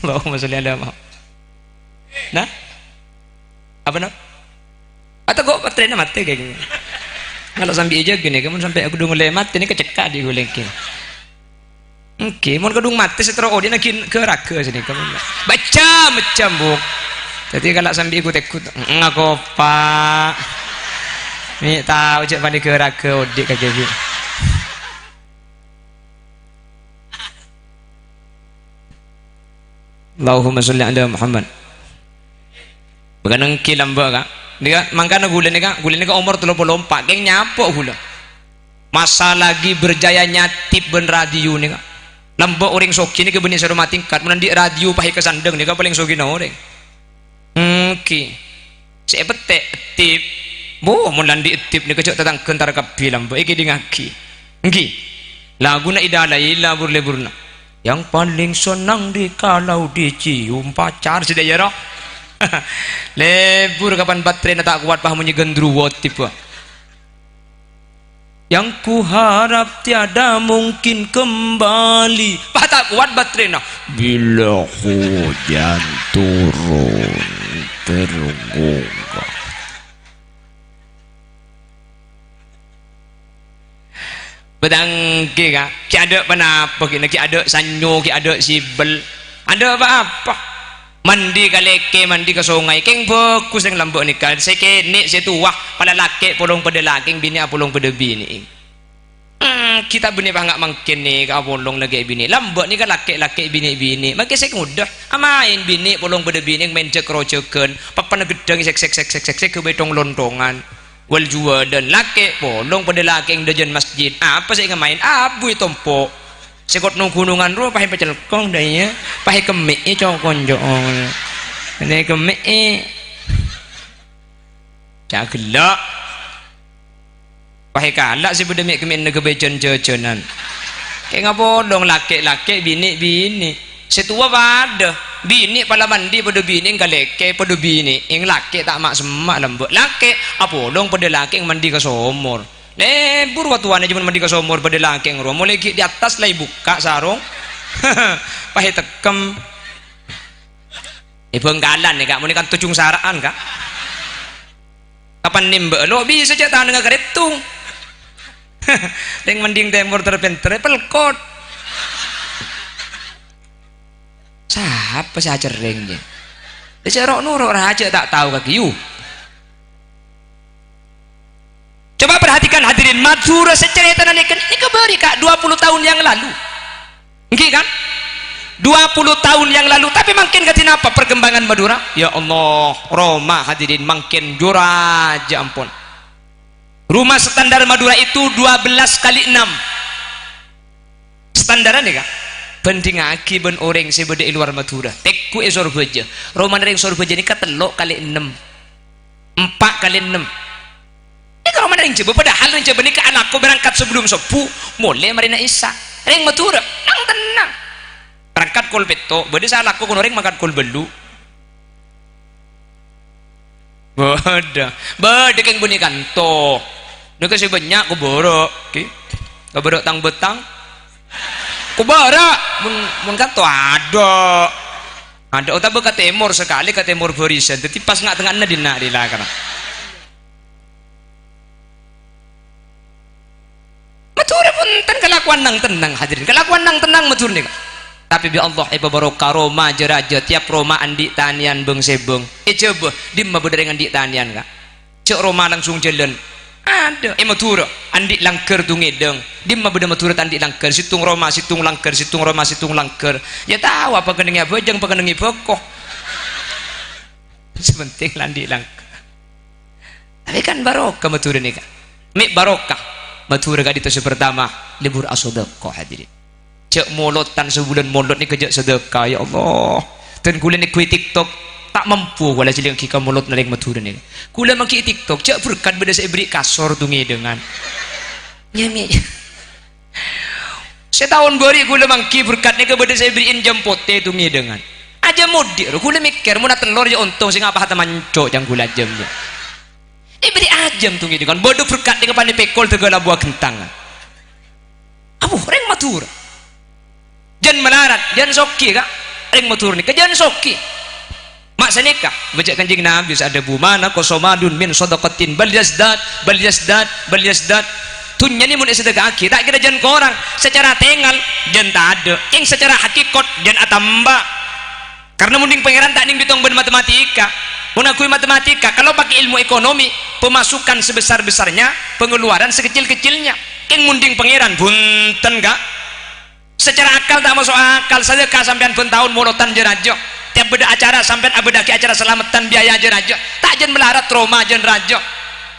Allahumma sholli ala Muhammad. Nah? Apa, Nak? Atau kok baterainya mati kayak gini? Kalau sampai aja gini, kamu sampai aku dulu mulai mati, ini kecekak di gue lagi. Èngghi, mon kadhung matè sè terro odi' naghi ghârâghâ sènèka. Bâcam-bâcam, Bu'. Dhâddhi kala' sambi èghut-èghut. Ngakopa'. Mè' tao jhâ' panè ghârâghâ odi' ka ghi. Allahumma sholli ala Muhammad. Bâkana èngghi lambâ', Ka'. Nèka, mangkana ghulâ nèka, ghulâ nèka omor tello polo empa', kèng nyapo' ghulâ. Masa lagi berjayanya tip bân radio nèka. Lambâ' orèng soghi nèka bânnè sè roma tingkat, mon andi' radio paè kasandhâng nèka palèng soghina orèng. Èngghi. Sè èpettè', tip. Bo, mon la andi' tip nèka jhâ' tatangghâ entar kabbhi lambâ', èkèdingngaghi. Èngghi. Laguna idalai labur-leburna. Yang paling senang di kalau dicium pacar, sè dâ' iyâ, roh. Lebur kapan baterena ta' kowat, pas monyè gendruwo tiba. Yang kuharap tiada mungkin kembali. Pas ta' kowat baterena. Bila hujan turun, tergugah. Bâdâ èngghi, Ka'. Ghi' adâ' ponapa, ghi' adâ' sanyo, ghi' adâ' sibel. Adâ' pa-apa. Mandi ka lèkè, mandi ka songay. Kèng bhâghus rèng lambâ' nèka. Sè kènè', sè towa, palalakè' polong padâ lakè, binè' apolong padâ binè'. Hmm, ghi' ta' bânnè panga' mangkèn nèka apolong lakè' binè'. Lambâ' nèka lakè'-lakè' binè'-binè'. Makè sè ngodâ. Amaèn binè' polong padâ binè' maèn jhâk-rojhâghân. Pèppèna ghâddhâng sèk-sèk, sèk-sèk, sèk-sèk, ghâbây thong-lonthongan. Wal juwalan, lakè' polong padâ lakè' è dâjâna masjid. Apa sè èngemaèn? Abu ètompo'. Sè kotno ghunongan rowa paè pacelkong dâ' iyâ. Paè kemmè'è co-konco'on. Nè kemmè'è. Ca' ghellâ'. Paè kala' sè bâdâ mè' kemmè'èna ghâbây jân-jhâjhânan. Kèng apolong lakè'-lakè' binè'-binè'. Sè towa padâ, binè' pala mandi padâ binè' èngghâ lakè' padâ binè', èng lakè' ta' ma'-semma' lambâ'. Lakè' apolong padâ lakè' èng mandi ka somor. Lebur wa-towana jhâman mandi ka somor padâ lakè' ngrowa. Molaè ghi' di attas la èbukka' sarong. Paè tekkem. È Bhângkalan nèka, mon è kanto Jhung Sara'an, Ka'. Kapan nèmbâ lo' bisa jhâ' tanangnga karèttong. Rèng mending tèmor ter-pènter, pelkot. Sapa sè acerrèng, yâ? Sè ro'-noro' rajâ ta' tao ka ghiyu. Coba perhatikan hadirin, Madhurâ sè carètana nèka, nèka bâri', Ka', dua puluh tahun yang lalu. Èngghi, kan? Dua puluh tahun yang lalu, tapè mangkèn kadhi napa perkembangan Madura? Ya Allah, roma hadirin mangkèn jhurâjâ ampon. Rumah standar Madura itu dua belas kali enam. Standaran nèka, Ka'. Bhândhingngaghi bân orèng sè bâdâ è lowar Madura. Tèngghu è Sorbhâjâ. Romana rèng Sorbhâjâ nèka tello' kalè ennem. Empa' kalè ennem. Nèka romana rèng Jhâbâ, padahal rèng Jhâbâ nèka alako berangkat sebelum sobbhu, molè marèna Isya. Rèng Madhurâ, nang-tennang. Berangkat kol pètto', bâdâ sè alako kono rèng mangkat kol bâllu'. Bâdâ. Bâdâ kèng bânnè kanto. Nèka sè bânnya' kobârâ', ghi. Kobârâ' tang-bâtang. Kobârâ'. Mon, mon kanto adâ'. Adâ' otabâ ka tèmor sakalè, ka tèmor bârisan. Dhâddhi pas nga'-tengnga'anna dinna' rè lakar. Madhurâ bhunten kalakowan nang-tennang, hadirin. Kalakowan nang-tennang Madhurâ nèka. Tapè bi' Allah èpabarokah roma jâ-rajâ, tiap roma andi' tanèyan bâng-sèbâng. È Jhâbâ, dimma bâdâ rèng andi' tanèyan, Ka'? Jhâ' roma langsung jhâlân. Adâ', è Madhurâ, andi' langghâr tong-ngèdâng. Dimma bâdâ Madhurâ ta' andi' langghâr, sèttong roma, sèttong langghâr, sèttong roma, sèttong langghâr. Yâ tao, apa kennengnga abhâjâng, apa kennengnga bhâko. Sè penting la andi' langghâr. Tapè kan barokah Madhurâ nèka. Mè' barokah. Madhurâ ka'dinto sè pertama, lebur asadhâka, hadirin. Jhâ' molodhân sabulân molod nèka jhâ' sadhâka, ya Allah. Dân kaulâ nèngghuy TikTok, ta' mampu kaulâ jhâlângnga molodhân rèng Madhurâ nèka. Kaulâ mangghi'i TikTok, jhâ' berkat bâdâ sè èberri' kasor tong-ngèdângan. Nyamè. Sataon bâri' kaulâ mangghi berkat nèka bâdâ sè èberri'in jhâm potè tong-ngèdângan. Jhâ' modi' ro, ghulâ mèkkèr, mon atellor ya ontong, sè ngapa hata manco' jhâ' ghulâ ajâm ya. Èbâri' ajâm tong èdingan, bâdâ berkat nèka panè pèkol tegâ labuwa ghentang. Abu, rèng Madhurâ. Jhân malarat, jhân soghi, Ka'. Rèng Madhurâ nèka jhân soghi. Ma' sanèka, bâca Kanjeng Nabi sè adhâbu, "Ma naqasa malun min shadaqatin bal yazdad, bal yazdad, bal yazdad." Dhunnya nè mon èsadhâkaaghi, ta' kèra jhân korang. Sacara tengal, jhân tadâ'. Kèng sacara hakikat, jhân atamba. Karena munding Pangeran ta' nèng bitong bân matematika. Mon angghuy matematika, kalau pakai ilmu ekonomi, pemasukan sebesar-besarnya, pengeluaran sekecil-kecilnya. Kèng munding Pangeran, bhunten, Ka'. Sacara akal ta' maso' akal, sadhâka sampèyan bân taon molodhân jâ rajâ. Tiap bâdâ acara sampèyan abâdâ'aghi acara salameddhân biaya jâ rajâ. Ta' jhân malarat roma jhân rajâ.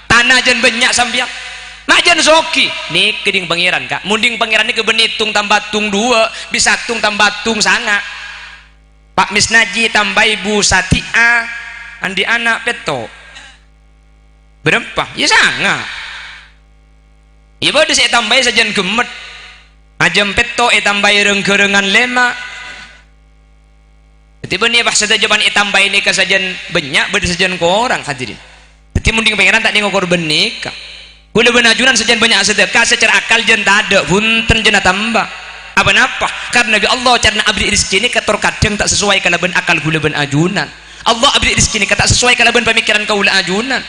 Tana jhân bânnya' sampèyan. Ma' jhân soghi. Nèka ding Pangeran, Ka'. Munding Pangeran nèka bânnè ètong tamba ètong duwâ', bisa ètong tamba ètong sanga'. Pa' Misnaji tambâi Bu Sadi'a, andi' ana' pètto'. Bârâmpa? Iyâ, sanga'. Iyâ, bâdâ sè ètambâi sajân ghemmet. Ajâm pètto' ètambâi reng-ghârângan lèma'. Dhâddhi, bânnè pas sadhâjâ pan ètambâi nèka sajân bânnya', bâdâ sajân korang, hadirin. Dhâddhi, munding Pangeran ta' nèng okor bânnè nèka. Ghulâ bân ajunan sajân bânnya' sadhâka, sacara akal jhân tadâ', bhunten jhân atamba. Apa napa? Karena bi' Allah carana aberri' rezeki nèka tor kadhâng ta' sesuai kalabân akal ghulâ bân ajunan. Allah aberri' rezeki nèka ta' sesuai kalabân pamikiran kaulâ ajunan.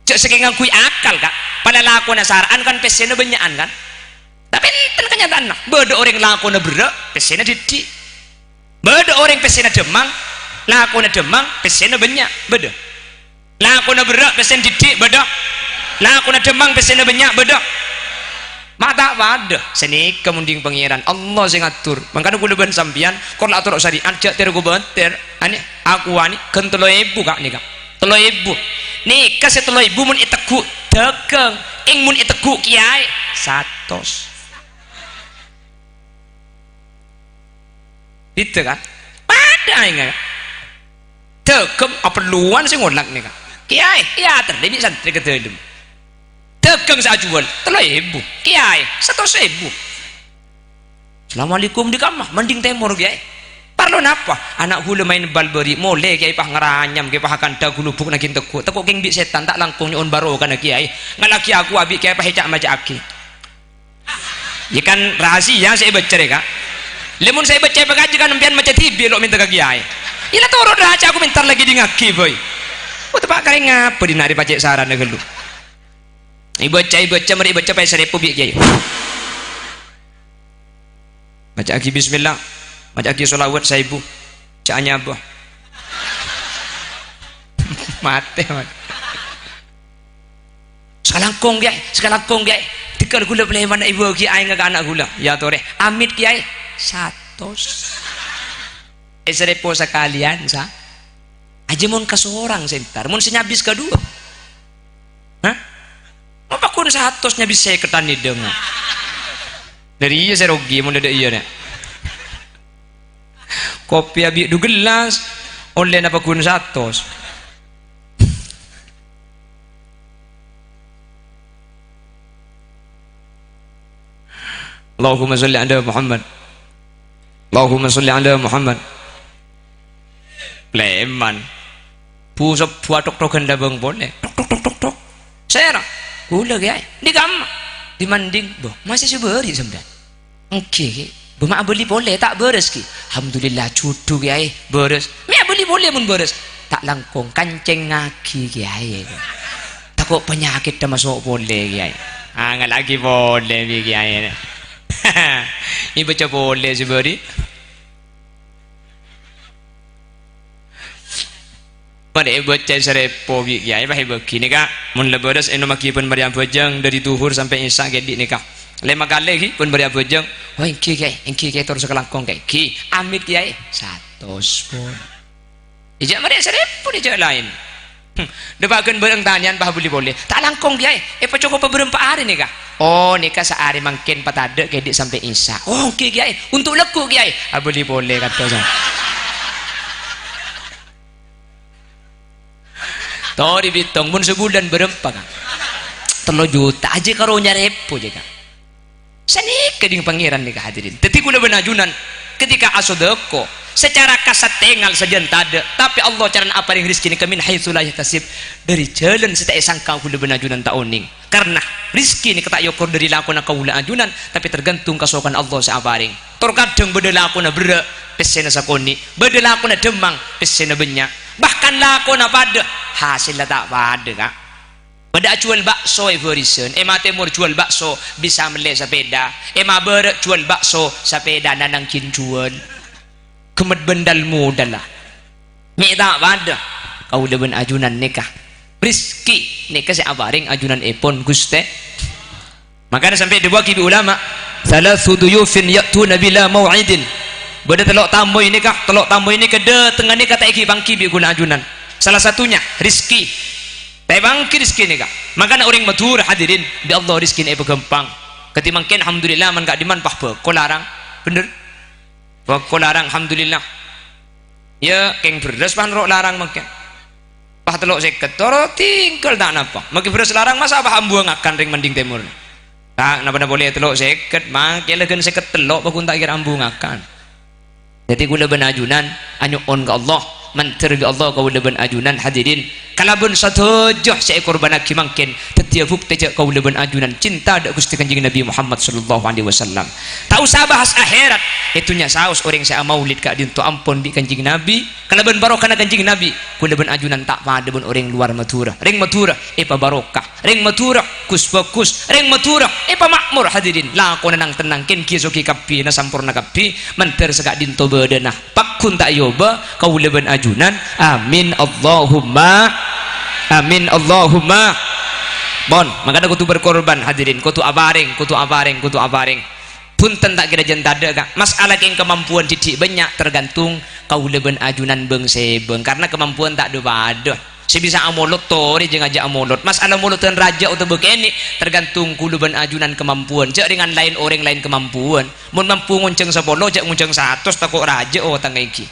Jhâ' sakèng ngangghuy akal, Ka'. Pala lakona sara'an kan pèssèna bânnya'an, kan? Tapè enten kanyataanna. Bâdâ orèng lakona berrâ', pèssèna dhiddhi'. Bâdâ orèng pèssèna dhâmmang, lakona dhâmmang, pèssèna bânnya'. Bâdâ. Lakona berrâ', pèssèna dhiddhi', bâdâ. Lakona dhâmmang, pèssèna bânnya', bâdâ. Ma' ta' padâ. Sanèka munding Pangeran, Allah sè ngatur. Mangkana ghulâ bân sampèyan, kor la atoro' sarè'at, jhâ' tèro-kobâtèr. Anè, aku anè, ghân tello èbu, Ka', nèka. Tello èbu. Nèka sè tello èbu mon ètegghu' dhâghâng, kèng mon ètegghu' kèyaè, satos. Bhidhâ, kan? Padâ aèngnga, kan? Dhâghâng apelluwân sè ngolak nèka. Kèyaè, iyâ, atellè bi' santrè ka dâlem. Dhâghâng sè ajhuwâl, tello èbu. Kèyaè, satos èbu. Assalamualaikum, dhi kamma? Manding tèmor, Kèyaè. Parlo napa? Ana' ghulâ maèn bal bâri', molè, Kèyaè, pas ngaranyam, Kèyaè, pas akandhâ ghulubuk naghin tegghu'. Tèko kèng bi' sètan, ta' langkong nyo'on barokana, Kèyaè. Ngala' ghi' aku abi', Kèyaè, pas èca'-maca'aghi. Iyâ kan rahasia sè èbâca rè, Ka'. Lè mon sè èbâca èpakajhi kan empèyan maca dhibi' lo' mènta ka kèyaè. Iyâ la toro' rahasia aku mènta lagi dingngaghi, boy. Oh, teppa' karè ngapa dhinna' rè pacè' sarana ghâllu. Èbâca, èbâca, marè èbâca paè sarèpo bi' kèyaè. Maca'aghi bismillah. Maca'aghi sholawat saèbu. Ca' anyabâ. Matè, matè. Sakalangkong, Kèyaè, sakalangkong, Kèyaè. Dhika ghulâ palèmana èbâghi aèngnga ka ana' ghulâ. Iyâ torè. Amit, Kèyaè. Satos. Èsarèpo sakalèyan, sa. Ajâ mon kasorang sè entar, mon sè nyabis kaduwâ. Hah? Apa ghun satos nyabis sèkèt anèdhâng? Dâri iyâ sè rogi, mon dâ' iyâ, nè. Kopi abi' du gellas, ollè napa ghun satos? Allahumma sholli ala Muhammad. Allahumma sholli ala Muhammad. Lèman. Bu-, bu atok-tokan labâng polè. Tok, tok, tok, tok, tok. Sèra. Ghulâ, Kèyaè. Dhi kamma? Dhi manding. Bo, masè sè bâri' sampèyan? Èngghi, Kè. Bo, ma' abâli polè, ta' bârâs, Kè. Alhamdulillah, judhu, Kèyaè. Bârâs. Mè' abâli polè mon bârâs. Ta' langkong, kancèngngaghi, Kèyaè. Tako' panyakèt maso' polè, Kèyaè. Angalaghi polè, bi' Kèyaè. Èbâca polè sè bâri'. Marè èbâca sarèpo bi' Kèyaè, pas èbâghi nèka, mon la bârâs ènomaghi bân marè abhâjâng dâri dhuhur sampè' isya' kèdhi' nèka. Lèma kalè ghi bân marè abhâjâng. Oh, èngghi, Kèyaè, èngghi, Kèyaè, tor sakalangkong, Kèyaè. Èngghi, amit, Kèyaè. Satos pon. Èjâ' marè sarèpo, èjâ' laèn. Hmm. Dâpa' ghân bârâng tanèyan pas abâli polè. Ta' langkong, Kèyaè. Èpacokop bârâmpa arè nèka? Oh, nèka saarè mangkèn patadâ' kèdhi' sampè' isya'. Oh, èngghi, Kèyaè. Untuk lagghu', Kèyaè. Abâli polè katos. Torè bitong, mon sabulân bârâmpa, Ka'? Tello juta. Ajâ karo nyarèpo, jâ, Ka'. Sanèka ding Pangèran nèka, hadirin. Dâddhi ghulâ bân ajunan, Ketika asodako, secara kasat tengal sajân tadâ', tapè Allah carana aparèng rejhekkè nèka min haitsu la yahtasib, dâri jhâlân sè ta' èsangka kaulâ bân ajunan ta' onèng. Karna rejhekkè nèka ta' èokor dâri lakona kaulâ ajunan, tapè tergantung kasokan Allah sè aparèng. Tor kadhâng bâdâ lakona berrâ', pèssèna sakonè', bâdâ lakona dhâmmang, pèssèna bânnya', bahkan lakona padâ, hasèlla ta' padâ, Ka'. Padâ ajhuwâl bakso è bârisan, è matèmor jhuwâl bakso bisa mellè sapèda, è mabârâ' jhuwâl bakso sapèdana nangghin jhuwâl. Ghemmet bân dâl-modâlla. Mè' ta' padâ kaulâ bân ajunan nèka. Rejhekkè nèka sè aparèng ajunanèpon Ghustè. Mangkana sampè' èdhâbuwaghi bi' ulama, "Tsalatsu duyufin ya'tuna bila mau'idin." Bâdâ tello' tamoy nèka, tello' tamoy nèka dâtengnga nèka ta' èghi-pangghi bi' kaulâ ajunan. Salah satunya, rejhekkè. Ta' èpangghi rejhekkè nèka. Mangkana orèng Madhurâ, hadirin, bi' Allah rejhekkèna èpaghâmpang. Kadhi mangkèn, alhamdulillah, man ka'dimman pas bhâko larang. Bhender? Bhâko larang, alhamdulillah. Iyâ, kèng bherrâs pas noro' larang mangkèn. Pas tello' sèket, toro' tinggal ta' napa. Maghi bherrâs larang, masa' pas ambu ngakan rèng Manding Tèmor. Ta' napa-napa polè tello' sèket, mangkèn la ghân sèket tello' pas ghun ta' kèra ambu ngakan. Dhâddhi kaulâ bân ajunan anyo'on ka Allah, mandhâr ka Allah kaulâ bân ajunan hadirin. Kalabân sadhâjâ sè èkorbhânnaghi mangkèn, dhâddhiyâ bhuktè jhâ' kaulâ bân ajunan cinta dâ' Ghustè Kanjeng Nabi Muhammad sallallahu alaihi wasallam. Ta' osa bahas akhèrat, è dhunnya saos orèng sè amaulid ka'dinto ampon bi' Kanjeng Nabi, kalabân barokana Kanjeng Nabi, kaulâ bân ajunan ta' padâ bân orèng lowar Madhurâ. Rèng Madhurâ èpabarokah. Rèng Madhurâ, gus-bhâgus. Rèng Madhurâ èpama'mor, hadirin. Lakona nang-tennang, kèng ghi' soghi kabbhi, na samporna kabbhi, mandhâr saka'dinto bâdâna. Pagghun ta' èobâ, kaulâ bân ajunan. Amin, Allahumma. Amin, Allahumma. Pon, mangkana kodhu berkorban, hadirin. Kodhu aparèng, kodhu aparèng, kodhu aparèng. Bhunten, ta' kèra jân tadâ', Ka'. Mas'ala kèng kamampuan dhiddhi' bânnya', tergantung kaulâ bân ajunan bâng-sèbâng. Karna kamampuan ta' dâ-padâ. Sè bisa amolod torè jhâ' ngajhâk amolod. Mas'ala molodhân rajâ otabâ kènè', tergantung kaulâ bân ajunan kamampuan. Jhâ' rèngan laèn orèng laèn kamampuan. Mon mampu ngonjhâng sapolo, jhâ' ngonjhâng satos, tako' rajâ otangnga ènggi.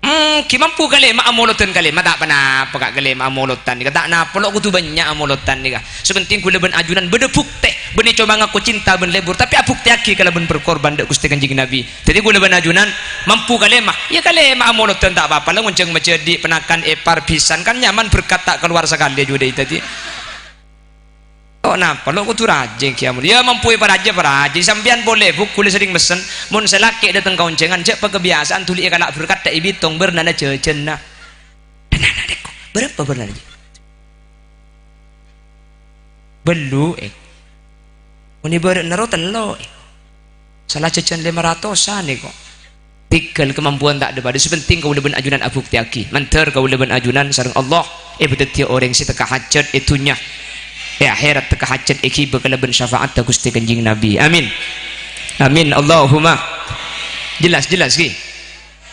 Hmm, ghi' mampu kalèma' amolodhân kalèma', ta' ponapa, Ka', kalèma' amolodhân nèka. Ta' napa, lo' kodhu bânnya' amolodhân nèka. Sè pentèng kaulâ bân ajunan bâdâ bhuktè, bânnè coma ngako cinta bân lebur, tapè abhuktèyaghi kalabân berkorban dâ' Ghustè Kanjeng Nabi. Dhâddhi kaulâ bân ajunan mampu kalèma', iyâ kalèma' amolodhân ta' ponapa, la ngonjhâng majhâdhi', panakan èpar, bhisan, kan nyaman, berkat ta' kalowar sakalè jhuwa dâri dhâddhi. Kok napa, lo' kodhu rajâ ghi' amon. Iyâ, mampu èparajâ, parajâ. Sampèyan polè, Bu, kaulâ serrèng messen, mon sè lakè' dâteng ka onjhângan, jhâ' pakabiyasaan dhuli èkala' berkat ta' èbitong bârnana jhâjhânna. Bârnana, Dek, bârâmpa bârnana, Dek? Bâllu', eh. Mon èbârâ'na ro tello', eh. Sala jhâjhân lèma ratosan, eh, kok. Tèghâl kamampuan ta' dâ-padâ. Sè pentèng kaulâ bân ajunan abhuktèyaghi. Mandhâr kaulâ bân ajunan sareng Allah èpadhâddhiyâ orèng sè tekka hajhât è dhunnya. È akhèrat tekka hajhât èghibâ kalabân syafa'atta Ghustè Kanjeng Nabi. Amin. Amin. Allahumma. Jelas, jelas, ghi?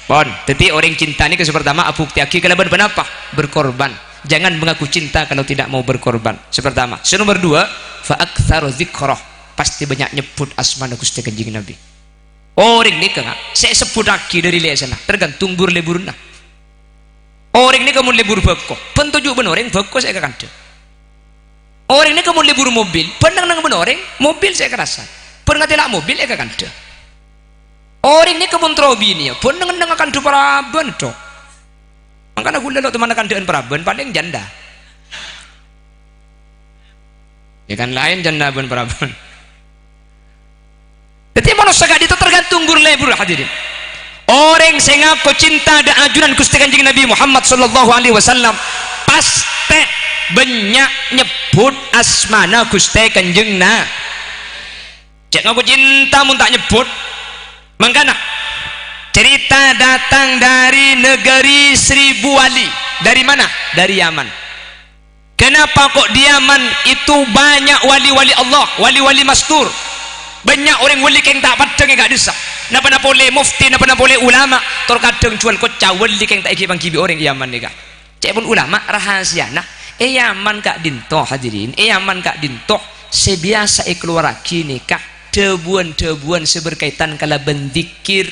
Pon. Dhâddhi orèng cinta nèka sè partama abhuktèyaghi kalabân ponapa? Berkorban. Jangan mengaku cinta kalau tidak mau berkorban. Sè partama. Sè nomor dua, fa aktsara dzikra. Pastè bânnya' nyebbhut asmana Ghustè Kanjeng Nabi. Orèng nèka, Ka', sè èsebbhuttaghi dâri lèsanna, tergantung bur-lèburna. Orèng nèka mon lèbur bhâko, bân toju' bân orèng bhâko sè èkakandhâ. Orèng nèka mon lèbur mobil, bân neng-enneng bân orèng, mobil sè èkarassa. Bân ngatela' mobil èkakandhâ. Orèng nèka mon terro binèya, bân neng-enneng akandhâ parabân, Dok. Mangkana ghulâ lo' teman kandhâ'ân parabân, palèng janda. Ya kan, laèn janda bân parabân. Dhâddhi manossa ka'dinto tergantung bur-lèbur, hadirin. Orèng sè ngako cinta dâ' ajunan Ghustè Kanjeng Nabi Muhammad sallallahu alaihi wasallam, pastè bânnya' nyebbhut asmana Ghustè Kanjeng Na-, Jhâ' ngako cinta mon ta' nyebbhut. Mangkana, cerita datang dari negeri seribu wali. Dari mana? Dari Yaman. Kenapa kok di Yaman itu banyak wali-wali Allah, wali-wali mastur? Bânnya' orèng wali kèng ta' paddhâng è ka'dissa'. Napa-napa polè mufti, napa-napa polè ulama, tor kadhâng jhuwâl kocca wali kèng ta' èghi-pangghi bi' orèng è Yaman nèka. Ca'èpon ulama, rahasiana, è Yaman ka'dinto, hadirin, è Yaman ka'dinto sè biyasa èkalowarraghi nèka dhâbuwân-dhâbuwân sè berkaitan kalabân dzikir.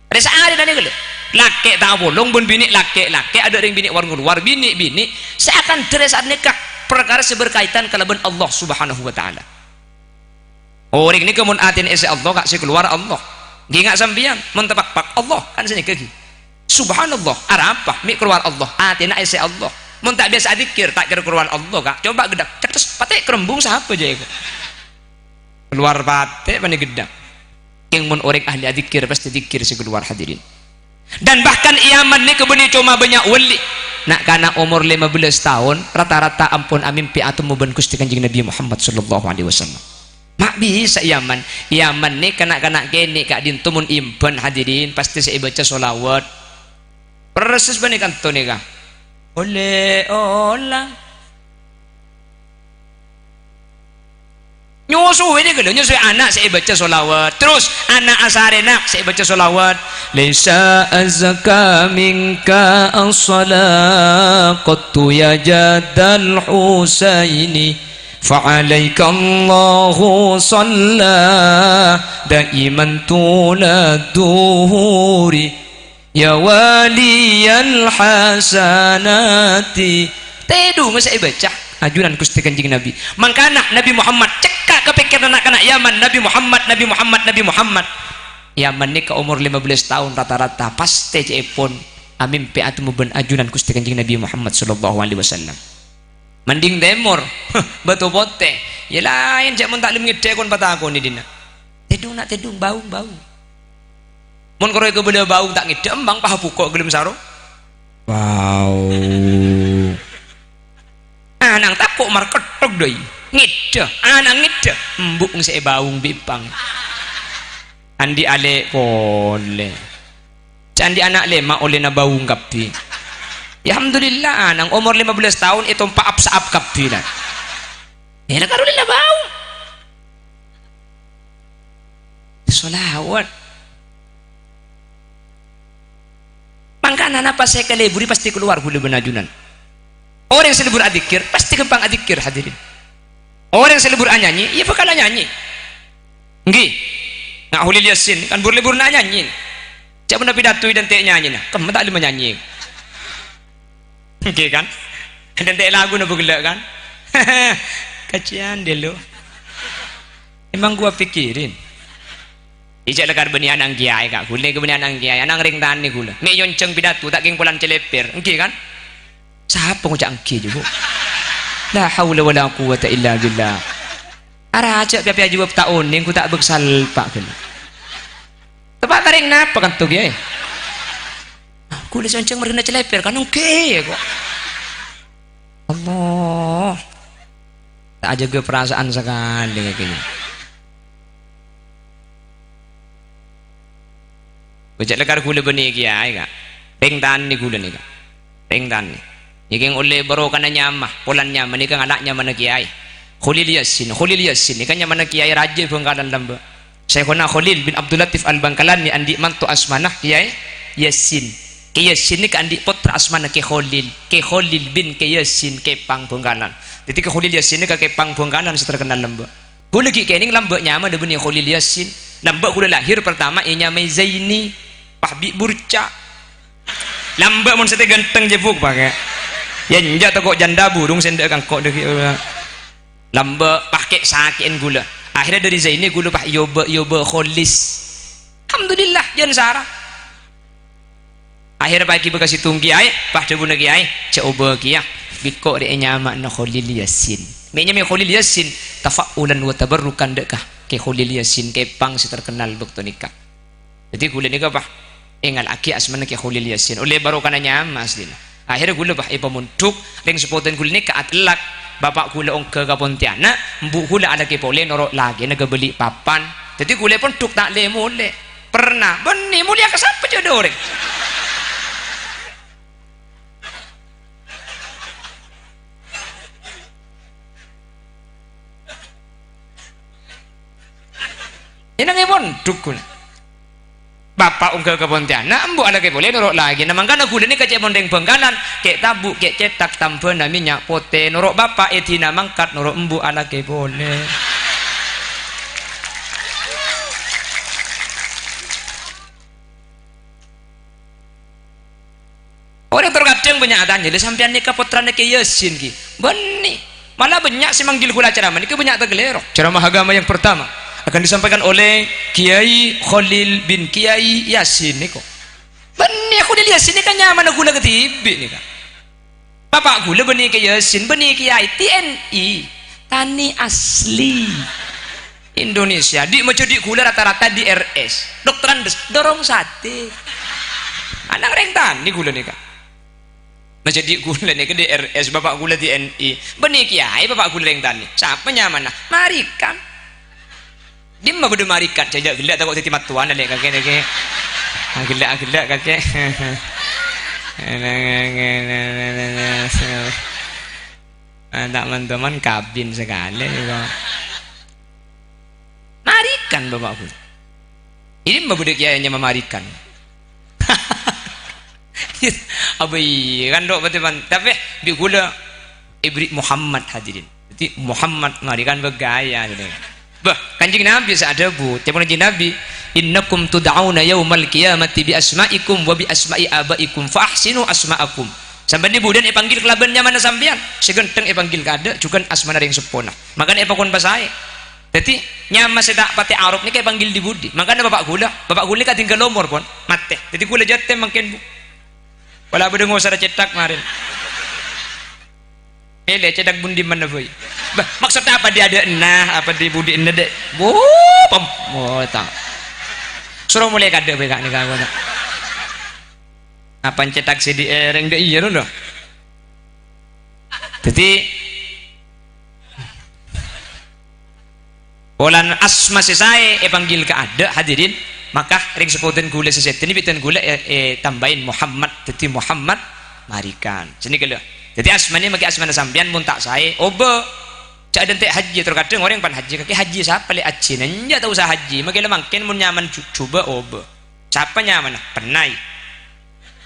Rè saarèna nèka lho. Lakè' ta' apolong bân binè', lakè'-lakè', adâ' rèng binè' war-ngalowar, binè'-binè', sè akandhâ rè saat nèka parkara sè berkaitan kalabân Allah Subhanahu wa Ta'ala. Orèng nèka mon atèna èssè Allah, Ka', sè kalowar Allah. Ghi nga' sampèyan, mon tapakpak, Allah, kan sanèka ghi. Subhanallah, arapa? Mè' kalowar Allah, atèna èssè Allah. Mon ta' biyasa adzikir, ta' kèra kalowar Allah, Ka'. Coba ghedhâk, cettos, patè' kerembung sapa jâ' èko? Kalowar patè' panè ghedhâk. Kèng mon orèng ahli adzikir, pastè dzikir sè kalowar, hadirin. Dan bahkan è Yaman nèka bânnè coma bânnya' wali. Na'-kana' omor lèma bellâs taon, rata-rata ampon amèmpè atemmo bân Ghustè Kanjeng Nabi Muhammad sallallahu alaihi wasallam. Ma' bisa è Yaman. È Yaman nèka na'-kana' kènè' ka'dinto mon èemban, hadirin, pastè sè èbâca sholawat. Persis bânnè kanto nèka. Olle olang. Nyosoè nèka lho, nyosoè ana' sè èbâca sholawat. Terros ana' asarèna sè èbâca sholawat. "Laisa azka minka as-sala qattu ya jaddal Husaini. Fa alaikallahu shalla daiman tulad duhuri." Ya waliyal hasanati. Tèdhungnga sè èbâca ajunan Ghustè Kanjeng Nabi. Mangkana Nabi Muhammad cekka' ka pèkkèranna na'-kana' Yaman, Nabi Muhammad, Nabi Muhammad, Nabi Muhammad. Yaman nèka omor lèma bellâs taon rata-rata, pastè cè'èpon amèmpè atemmo bân ajunan Ghustè Kanjeng Nabi Muhammad sallallahu alaihi wasallam. Manding tèmor, Bâto Potè. Yâ laèn, jhâ' mon ta' lem ngèdhâ kon patakonè dinna'. Tèdhung, na', tèdhung, baung, baung. Mon karo èkabâlâ baung ta' ngèdhâ, embang paha bhuko' ghellem sarong. Baung. Anang tako' marketthok, doi. Ngèdhâ, anang ngèdhâ. Embu' sè èbaung bi' èpang. Andi' alè' polè. Ca'andi' ana' lèma' ollèna baung kabbhi. Ya, alhamdulillah, anang omor lèma bellâs taon ètompa' ap-saap kabbhi, la. Èla karo lèla baung. Sholawat. Mangkana napa sè èkaleburi pastè kalowar ghulâ bân ajunan. Orèng sè lebur adzikir, pastè ghâmpang adzikir, hadirin. Orèng sè lebur anyanyi, iyâ bhâkal anyanyi. Ènggi. Na' Kholil Yasin, kan bur-lebbhurrâ anyanyi. Ca'na pidato èdhânte' nyanyina, kemma ta' lem anyanyi. Ènggi, kan? Èdhânte' laguna bhâghellâ', kan? Kajiyân, delo. Emang gua pikirin. Ijâ lakar bânnè ana'na kèyaè, Ka'. Ghulâ nèka bânnè ana'na kèyaè, ana'na rèng tanè ghulâ. Mè' nyoncang pidato, ta' kèng polana cèlèpèr. Ènggi, kan? Sapa ngoca' ènggi, jhâ', Bu? La haula wala quwwata illa billah. Arajâ' pèya-pèya jâwâb ta' onèng, ghu ta' bâk salpa' ghâllu. Teppa' tarèng napa kanto, kèyaè? Ghulâ nyoncang marghâna cèlèpèr, kan ènggi, kok. Allah. Ta' ajâgâ perasaan sakalè, kèyaè. Bâca' lakar ghulâ bânnè kèyaè, Ka'. Rèng tanè ghulâ nèka. Rèng tanè. Nèka kèng ollè barokana nyama, polana nyama nèka ngala' nyamana kèyaè. Kholil Yasin, Kholil Yasin nèka nyamana kèyaè rajâ Bhângkalan lambâ'. Syaikhona Kholil bin Abdul Latif Al-Bangkalani andi' manto asmana Kèyaè Yasin. Kè Yasin nèka andi' pottra asmana Kè Kholil. Kè Kholil bin Kè Yasin Kèpang Bhângkalan. Dhâddhi Kè Kholil Yasin nèka Kèpang Bhângkalan sè terkenal lambâ'. Ghulâ ghi' kènèng lambâ' nyamana bânnè Kholil Yasin. Lambâ' ghulâ lahir pertama ènyamaè Zaini, pas bi' burca. Lambâ' mon satèya ghântheng jhâ', Bu, pakai. Yâ, enjâ' tako' janda burung sè endâ' kangko' dhâggi'. Lambâ' pas kè' sakè'en ghulâ. Akhirnya dhâri Zaini ghulâ pas èobâ, èobâ Kholis. Alhamdulillah, jân sara. Akhirnya pas èghibâ ka sèttong kèyaè, pas dhâbuna kèyaè, "Jhâ' obâ kèya, bi' engko' rèya ènyamana Kholil Yasin." Mè' nyamaè Kholil Yasin, tafa'ulan wa tabarrukan dâ' ka Kè Kholil Yasin Kèpang sè terkenal bâkto nèka. Dhâddhi ghulâ nèka pas èngala'aghi asmana Kè Kholil Yasin. Ollè barokana nyama aslina. Akhirnya ghulâ pas èpamondhuk, rèng sapotona ghulâ nèka atellak, bapa' ghulâ ongghâ ka Pontianak, embu' ghulâ alakè polè noro' lakèna ka Balikpapan. Dhâddhi ghulâ pondhuk ta' lè-molè. Pernah, bânnè molèya ka sapa jhâ' dhâ' orèng? Ènangè pondhuk ghulâ. Bapa' ongghâ ka Pontianak, embu' alakè polè noro' lakèna. Mangkana ghulâ nèka cè' mon rèng Bhângkalan, kè' tabu', kè' cèthak, tambhâna mènnya' potè. Noro' bapa' èdina mangkat, noro' embu' alakè polè. Orèng terkadang bânnya' atanya, "Lha sampèyan nèka pottrana Kè Yasin, ghi?" Bânnè. Malah bânnya' sè manggil ghulâ ceramah nèka bânnya' takalèro. Ceramah agama yang pertama, Kan disampaikan oleh Kiai Khalil bin Kiai Yasin nèko. Bânnè Khalil Yasin nèka nyamana ghulâ kadhibi' nèka. Bapa' ghulâ bânnè Kiai Yasin, bânnè Kiai T N I. Tani asli Indonesia. Dhi' majâdhi' ghulâ rata-rata di R S. Dokter Andes, dorong sate. Ana' rèng tani ghulâ nèka. Majâdhi' ghulâ nèka di R S, bapa' ghulâ di N I. Bânnè kiyaè bapa' ghulâ rèng tani. Sapa nyamana? Marikan. Dimma bâdâ Marikan? Jâ', jâ' ghellâ' tako' dhâddhi mattowana lè' kakè nèka. Aghellâ', aghellâ' kakè. Ah, ta' man-toman kabin sakalè kok. Marikan bapa' ghulâ. Dimma bâdâ kiyaè nyama Marikan? Apa iyâ kan, dok, berarti pan-, tapè bi' ghulâ èberri' Muhammad, hadirin. Dhâddhi Muhammad Marikan bâgâ ya, gitu. Bâh, Kanjeng Nabi sè adhâbu, ca'èpon Kanjeng Nabi, "Innakum tud'auna yaumal qiyamati bi asma'ikum wa bi asma'i abaikum, fa ahsinu asma'akum." Sampèyan è budiyân èpanggil kalabân nyamana sampèyan, sè ghântheng èpanggil kaadâ', jhughân asmana rèng seppona. Mangkana èpakon pasaè. Dhâddhi, nyama sè ta' patè arob nèka èpanggil dhi-budhi. Mangkana bapa' ghulâ, bapa' ghulâ nèka tinggal omor, pon, matè. Dhâddhi ghulâ jâtèm mangkèn, Bu. Pola bâdâ ngosara cèthak marèn. Èlè cèthak bundi mana, boy? Bâh, maksudnya apa di adâ'na, apa di budina, Dek? Wuh, pem-, oh, ta'. Soro molè kaadâ', boy, ka'nèka, ka'nèka. Apa cèthak sè di èrèng, Dek? Iyâ, lho. Dhâddhi, polana asma sè saè èpanggil kaadâ', hadirin, maka rèng sapodhân ghulâ sè sèdhâna bi' dhân ghulâ è-, ètambâi Muhammad, dhâddhi Muhammad Marikan. Sènèka lho. Dhâddhi asmana makè asmana sampèyan, mon ta' saè, obâ. Jâ' adântè' hajji, terkadang orèng pan hajji, "Kakè hajji sapa, lè'?" Hajjina, enjâ' ta' osa hajji, makè la mangkèn mon nyamana ju-, jhubâ' obâ. Sapa nyamana? Pennai.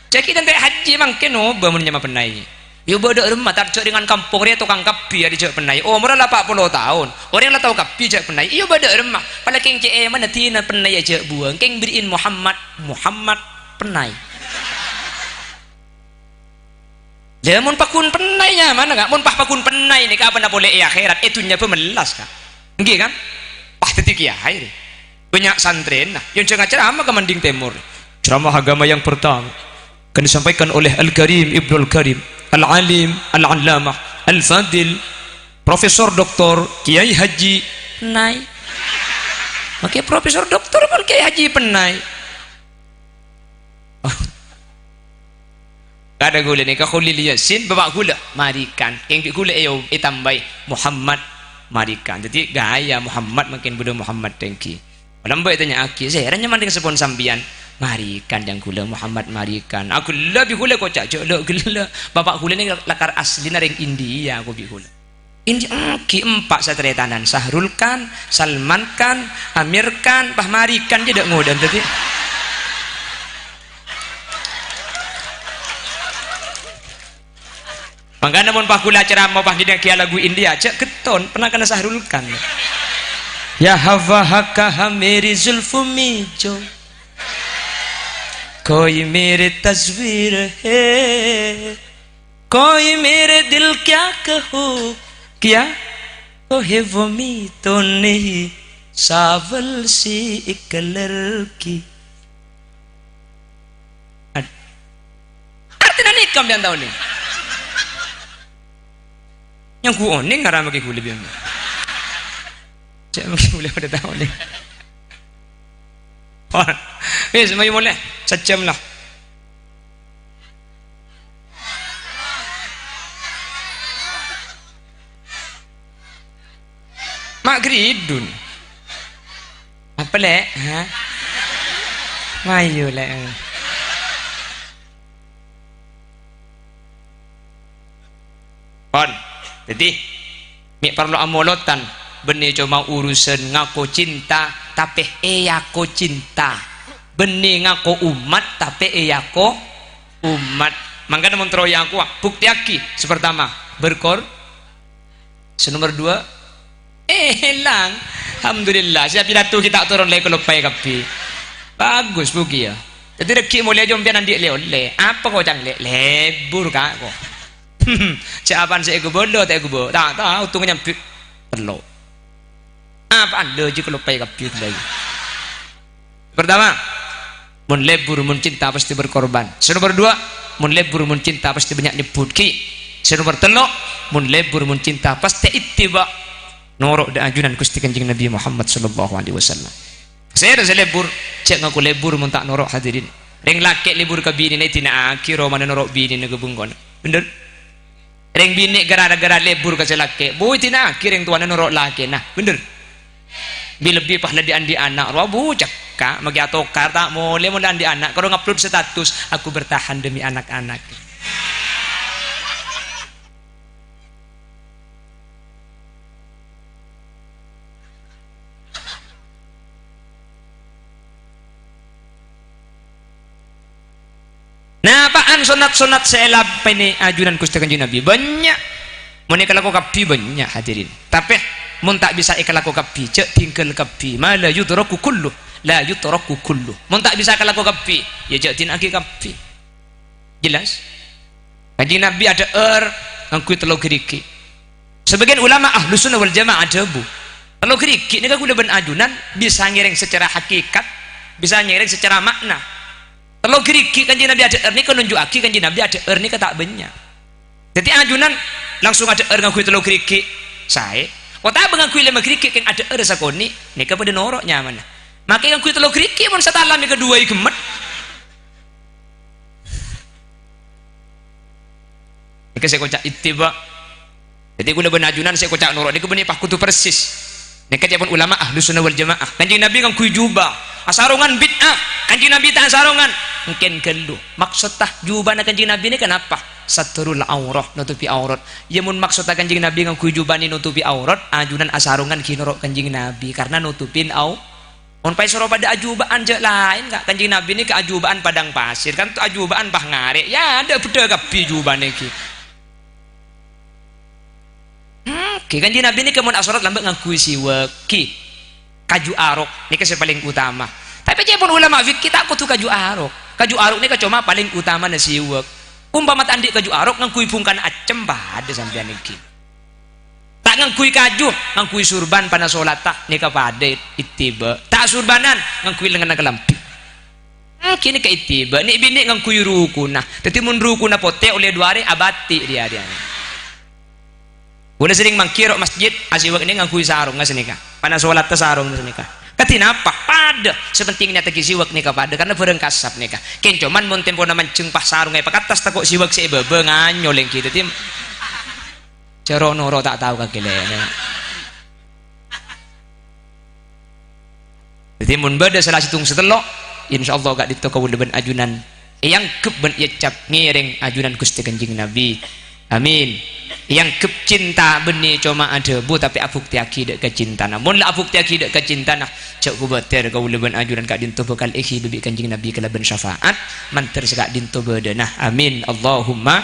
Jâ' ghi' adântè' hajji mangkèn obâ mon nyama Pennai. Iyâ obâ dâ' remma, ta' jâ' rèngan kampong rèya tokang kabbhi arè jâ' Pennai. Omorra la pa' polo taon. Orèng la tao kabbhi jâ' Pennai. Iyâ obâ dâ' remma. Palakèng cè' èmana dina Pennai ajâ' buwâng, kèng bherri'in Muhammad, Muhammad Pennai. Lha, mon paggun Pennai nyamana, Ka'? Mon pas paggun Pennai nèka apana polè è akhèrat, è dhunnya bâ mellas, Ka'. Èngghi, kan? Pas dhâddhi kiyaè, rè. Bânnya' santrèna, yâ, jhâ' ngacaramah ka Manding Tèmor. Ceramah agama yang pertama akan disampaikan oleh Al-Karim Ibnul Karim, Al-Alim, Al-Allamah, Al-Fadil, Profesor Doktor Kiai Haji Pennai. Makè Profesor Doktor pon Kiai Haji Pennai. Kaadâ' ghulâ nèka Khalil Yasin, bapa' ghulâ Marikan. Kèng bi' ghulâ èo-, ètambâi Muhammad Marikan. Dhâddhi, ghâjâ Muhammad mangkèn bâdâ Muhammad dhânggi. Lambâ' ètanya'aghi, "Sèra nyamana rèng seppon sampèyan?" "Marikan, jhâng ghulâ, Muhammad Marikan." Aghellâ' bi' ghulâ koca', "Jhâ' la ghellâ'. Bapa' ghulâ nèka lakar aslina rèng India," ko bi' ghulâ. Èngghi empa' sataretanan, Sahrul Khan, Salman Khan, Amir Khan, pas Marikan jâ' dâ' ngodâ dhâddhi. Mangkana mon pas ghulâ ceramah pas ngèdingngaghi lagu India, jhâ' ghetton, pernah kènè' Sahrul Khan. Ya hawa haka ha meri zulfu mi jo, koi mere tasvir hai. کوئی میرے دل کیا کہو، کیا کہے وہ می تو نہیں، ساول سی ایک لڑکی۔ Artèna nèka sampèyan ta' onèng? Nyanggu onèng ngara makè ghulâ biyân. Cè' makè ghulâ padâ ta' onèng. Wis, mayu molè. Sajjhâm la. Ma' gridun. Apa, Lè'? Ha? Mayu, Lè'. Pon. Dhâddhi, mè' parlo amolodhân, bânnè coma urusan ngako cinta, tapè èako cinta. Bânnè ngako umat, tapè èako umat. Mangkana mon terro èakowa, buktèyaghi. Sè partama, berkor-, sè nomer dua, Eh, èlang. Alhamdulillah, sè apidato ghi' ta' toron la èkaloppaè kabbhi. Bagus, Bu Kiya. Dhâddhi, règhi' molèya jhâ' sampèyan andi' lè-ollè. Apa kocang lè-, lebur, Ka', ko'. Sè apaan sè èghubâ, lo ta' èghubâ. Ta', ta', untungnya nyambi tello'. Apaan lho, jhi' kaloppaè kabbhi ghellâ'. Pertama, mon lebur, mon cinta pasti berkorban. Sè nomor dua, mon lebur, mon cinta pasti bânnya' nyebbhut ghi'. Sè nomor tello', mon lebur, mon cinta pasti ittiba', noro' dâ' ajunan Ghustè Kanjeng Nabi Muhammad sallallahu alaihi wasallam. Sèra sè lebur, jhâ' ngaku lebur mon ta' noro', hadirin. Rèng lakè' lebur ka binèna èdina'aghi romana noro' binèna ka bengkona. Bhender? Rèng binè' gara-gara lebur ka sè lakè', bu èdina'aghi rèng towana noro' lakèna. Bhender? Bi-, lebbi pas la dhi'-andhi' ana', rowa bu cekka', maghi atokar ta' molè mon la andi' ana', karo ngupload status, "Aku bertahan demi anak-anak." Napa'an sonnat-sonnat sè èlapènè ajunan Ghustè Kanjeng Nabi? Bânnya'. Mon èkalako kabbhi, bânnya', hadirin. Tapè, mon ta' bisa èkalako kabbhi, jhâ' tinggal kabbhi. Ma la yudraku kullu, la yutraku kullu. Mon ta' bisa kalako kabbhi, ya jhâ' dina'aghi kabbhi. Jelas? Kanjeng Nabi adhâ'âr ngangghuy tello ghârighi'. Sabâgiyân ulama Ahlus Sunnah wal Jamaah adhâbu, tello ghârighi' nèka kaulâ bân ajunan bisa ngèrèng sacara hakikat, bisa ngèrèng sacara makna. Tello ghârighi' Kanjeng Nabi adhâ'âr nèka nunju'aghi Kanjeng Nabi adhâ'âr nèka ta' bânnya'. Dhâddhi ajunan langsung adhâ'âr ngangghuy tello ghârighi', saè. Otabâ ngangghuy lèma ghârighi' kèng adhâ'âr sakonè', nèka padâ noro' nyamana. Makè ngangghuy tello ghârighi' mon satalam èkaduwâi ghemmet. Nèka sè èkoca' ittiba'. Dhâddhi kaulâ bân ajunan sè èkoca' noro' nèka bânnè pas kodhu persis. Nèka ca'èpon ulama Ahlus Sunnah wal Jamaah. Kanjeng Nabi ngangghuy jubah. Asarongan bid'ah. Kanjeng Nabi ta' asarongan. Mungkin ghâllu. Maksodda jubahna Kanjeng Nabi nèka napa? Satrul aurah, notobhi aurat. Ya mon maksodda Kanjeng Nabi ngangghuy jubah nè notobhi aurat, ajunan asarongan ghi' noro' Kanjeng Nabi karena notobhin au-, Mon pas soro padâ ajuba'an jhâ' laèn, Ka'. Kanjeng Nabi nèka ajuba'an padang pasir, kan ajuba'an pas ngarè'. Ya, adâ' bhidhâ kabbhi jubahna ghi. Hmm, ghi, Kanjeng Nabi nèka mon asolat lambâ' ngangghuy siwak, ghi. Kaju arok, nèka sè palèng utama. Tapè ca'èpon ulama fikih ta' kodhu kaju arok. Kaju arok nèka coma palèng utamana siwak. Umpama ta' andi' kaju arok, ngangghuy bhungkana accem, padâ sampèyan ghi. Ta' ngangghuy kaju, ngangghuy surban pana solatta, nèka padâ ittiba'. Ta' surbanan, ngangghuy lengngenna kalambhi. Hmm, ghi nèka ittiba', nè'-binè' ngangghuy rukuna. Dhâddhi mon rukuna potè ollè duwâ arè, abâti' rèya-rèya. Kaulâ serrèng mangghi ro' masjid, asiwak nè ngangghuy sarong, nga' sanèka. Pana solatta sarong, nga' sanèka. Kadhi napa? Padâ. Sè pentèng nèyataghi siwak nèka padâ, karna bhârâng kasap nèka. Kèng coma mon tempona manjheng pas sarongnga èpakattas tako' siwak sè è bâbâ nganyol èngghi. Dhâddhi, Jhâ' ro'-noro' ta' tao kakèlèna. Dhâddhi, mon bâdâ sala sèttong sè tello', insyaallah ka'dinto kaulâ bân ajunan èangghep bân èeccap ngèrèng ajunan Ghustè Kanjeng Nabi. Amin. Èangghep cinta bânnè coma adhâbu, tapè abhuktèyaghi dâ' kacintana. Mon la abhuktèyaghi dâ' kacintana, jhâ' kobâtèr kaulâ bân ajunan ka'dinto bhâkal èghibâ bi' Kanjeng Nabi kalabân syafaat, mandhâr sè ka'dinto bâdâna. Amin. Allahumma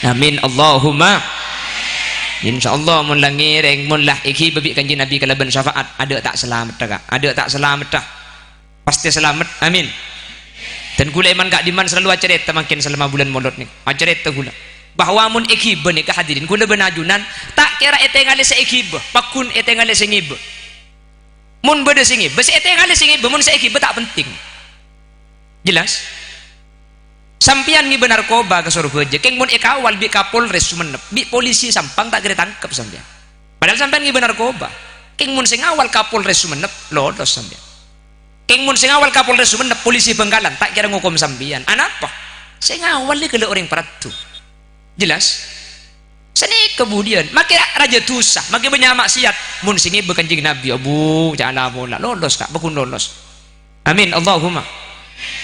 Amin, Allahumma. Insyaallah, mon la ngèrèng, mon la èghibâ bi' Kanjeng Nabi kalabân syafaat, adâ' ta' salameddhâ, Ka'. Adâ' ta' salameddhâ. Pastè salamet. Amin. Dan kaulâ èman ka'dimman selalu acarèta mangkèn salama bulân Molod nèka. Acarèta kaulâ. Bahwa mon èghibâ nèka, hadirin, kaulâ bân ajunan, ta' kèra ètèngalè sè èghibâ, pagghun ètèngalè sè ngibâ. Mon bâdâ sè ngibâ, sè ètèngalè sè ngibâ, mon sè èghibâ ta' penting. Jelas? Sampèyan ngibâ narkoba ka Sorbhâjâ, kèng mon èkawal bi' Kapolres Songennep, bi' polisi Sampang ta' kèra ètangkep sampèyan. Padahal sampèyan ngibâ narkoba. Kèng mon sè ngawal Kapolres Songennep, lolos sampèyan. Kèng mon sè ngawal Kapolres Songennep, polisi Bhângkalan, ta' kèra ngokom sampèyan. Anapa? Sè ngawal nèka la orèng paraddhu. Jelas? Sanèka budiyân, makè rajâ dhusa, makè bânnya' maksiat. Mon sè ngibâ Kanjeng Nabi, abu, ca'na pola, lolos, Ka', pagghun lolos. Amin, Allahumma.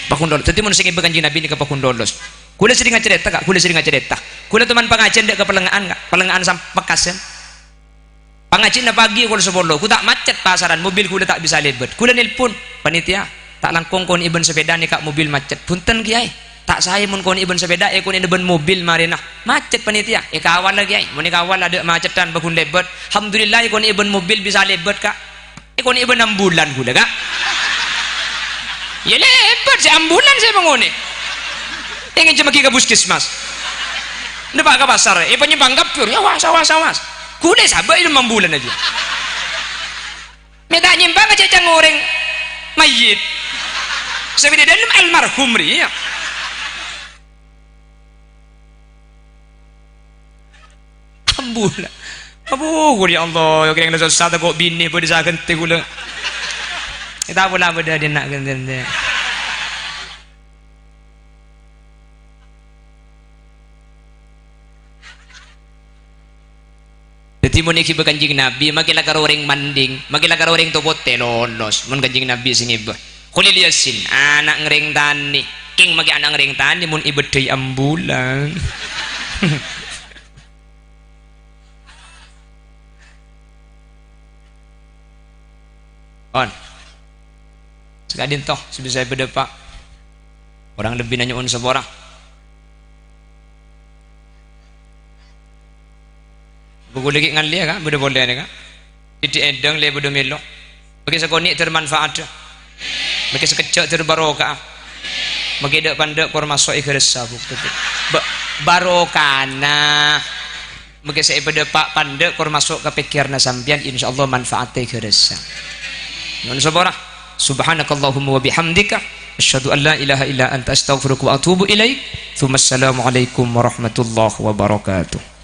Pagghun lolos. Dhâddhi, mon sè ngibâ Kanjeng Nabi nèka pagghun lolos. Kaulâ serrèng acarèta, Ka', kaulâ serrèng acarèta. Kaulâ toman pangajiyân dâ' ka Pallèngngan, Ka', Pallèngngan Sam-, Pèkkasen. Pangajiyânna pagi pokol sapolo, ghu ta' macet pasaran, mobil kaulâ ta' bisa lèbât. Kaulâ nelpon, "Panitia, ta' langkong konè'è bân sepèda nèka mobil macet." "Bhunten, Kèyaè, ta' saè mon konè'è bân sepèda, èkonè'è bân mobil marèna." "Macet, Panitia." "Èkawal la, Kèyaè, mon èkawal adâ' maceddhân, pagghun lèbât." Alhamdulillah, èkonè'è bân mobil bisa lèbât, Ka'. Èkonè'è bân ambulan kaulâ, Ka'. Iyâ lèbât, sè ambulan sè pangonè'. Èngènjhâmaghi ka puskesmas. Nèpa' ka pasar, èpanyèmpang kabbhi, awas, awas, awas. Kaulâ sabâ' è dâlem ambulan ajâ. Mè' ta' nyèmbhâng ajhâjhâng orèng mayyit. Sè bâdâ è dâlem almarhum rèya. Ambu la. Abu, ghuli Allah, ya kèng sossa tako' binè bâdâ sagântè ghulâ. Èta pola bâdâ dina ghântè. Dhâddhi, mon èghibâ Kanjeng Nabi, makè la karo orèng manding, makè la karo orèng topotè lolos, mon Kanjeng Nabi sè ngèbâ. Kholil Yasin, ana' ngrèng tanè. Kèng makè ana' ngrèng tanè mon èbâddhâi ambulan. On. Saka'dinto sè bisa èpadâpa'. Korang lebbina nyo'on sapora. Bâ' ghulâ ghi' ngallè, yâ, Ka'? Bâdâ polè, yâ, Ka'? Dhiddhi' èdhâng lè bâdâ mèlo. Makè sakonè' dâr manfaat. Makè sakejjhâ' dâr barokaa. Makè dâ'-pandâ' kor maso' è ghâressa, Bu. Ba-, barokana. Makè sè èpadâpa' pandâ' kor maso' ka pèkkèranna sampèyan, insyaallah manfaatè ghâressa. Nyo'on sapora. Subhanakallahumma wa bihamdika, asyhadu an la ilaha illa anta, astaghfiruka wa atubu ilaik. Tsumma assalamualaikum warahmatullahi wabarakatuh.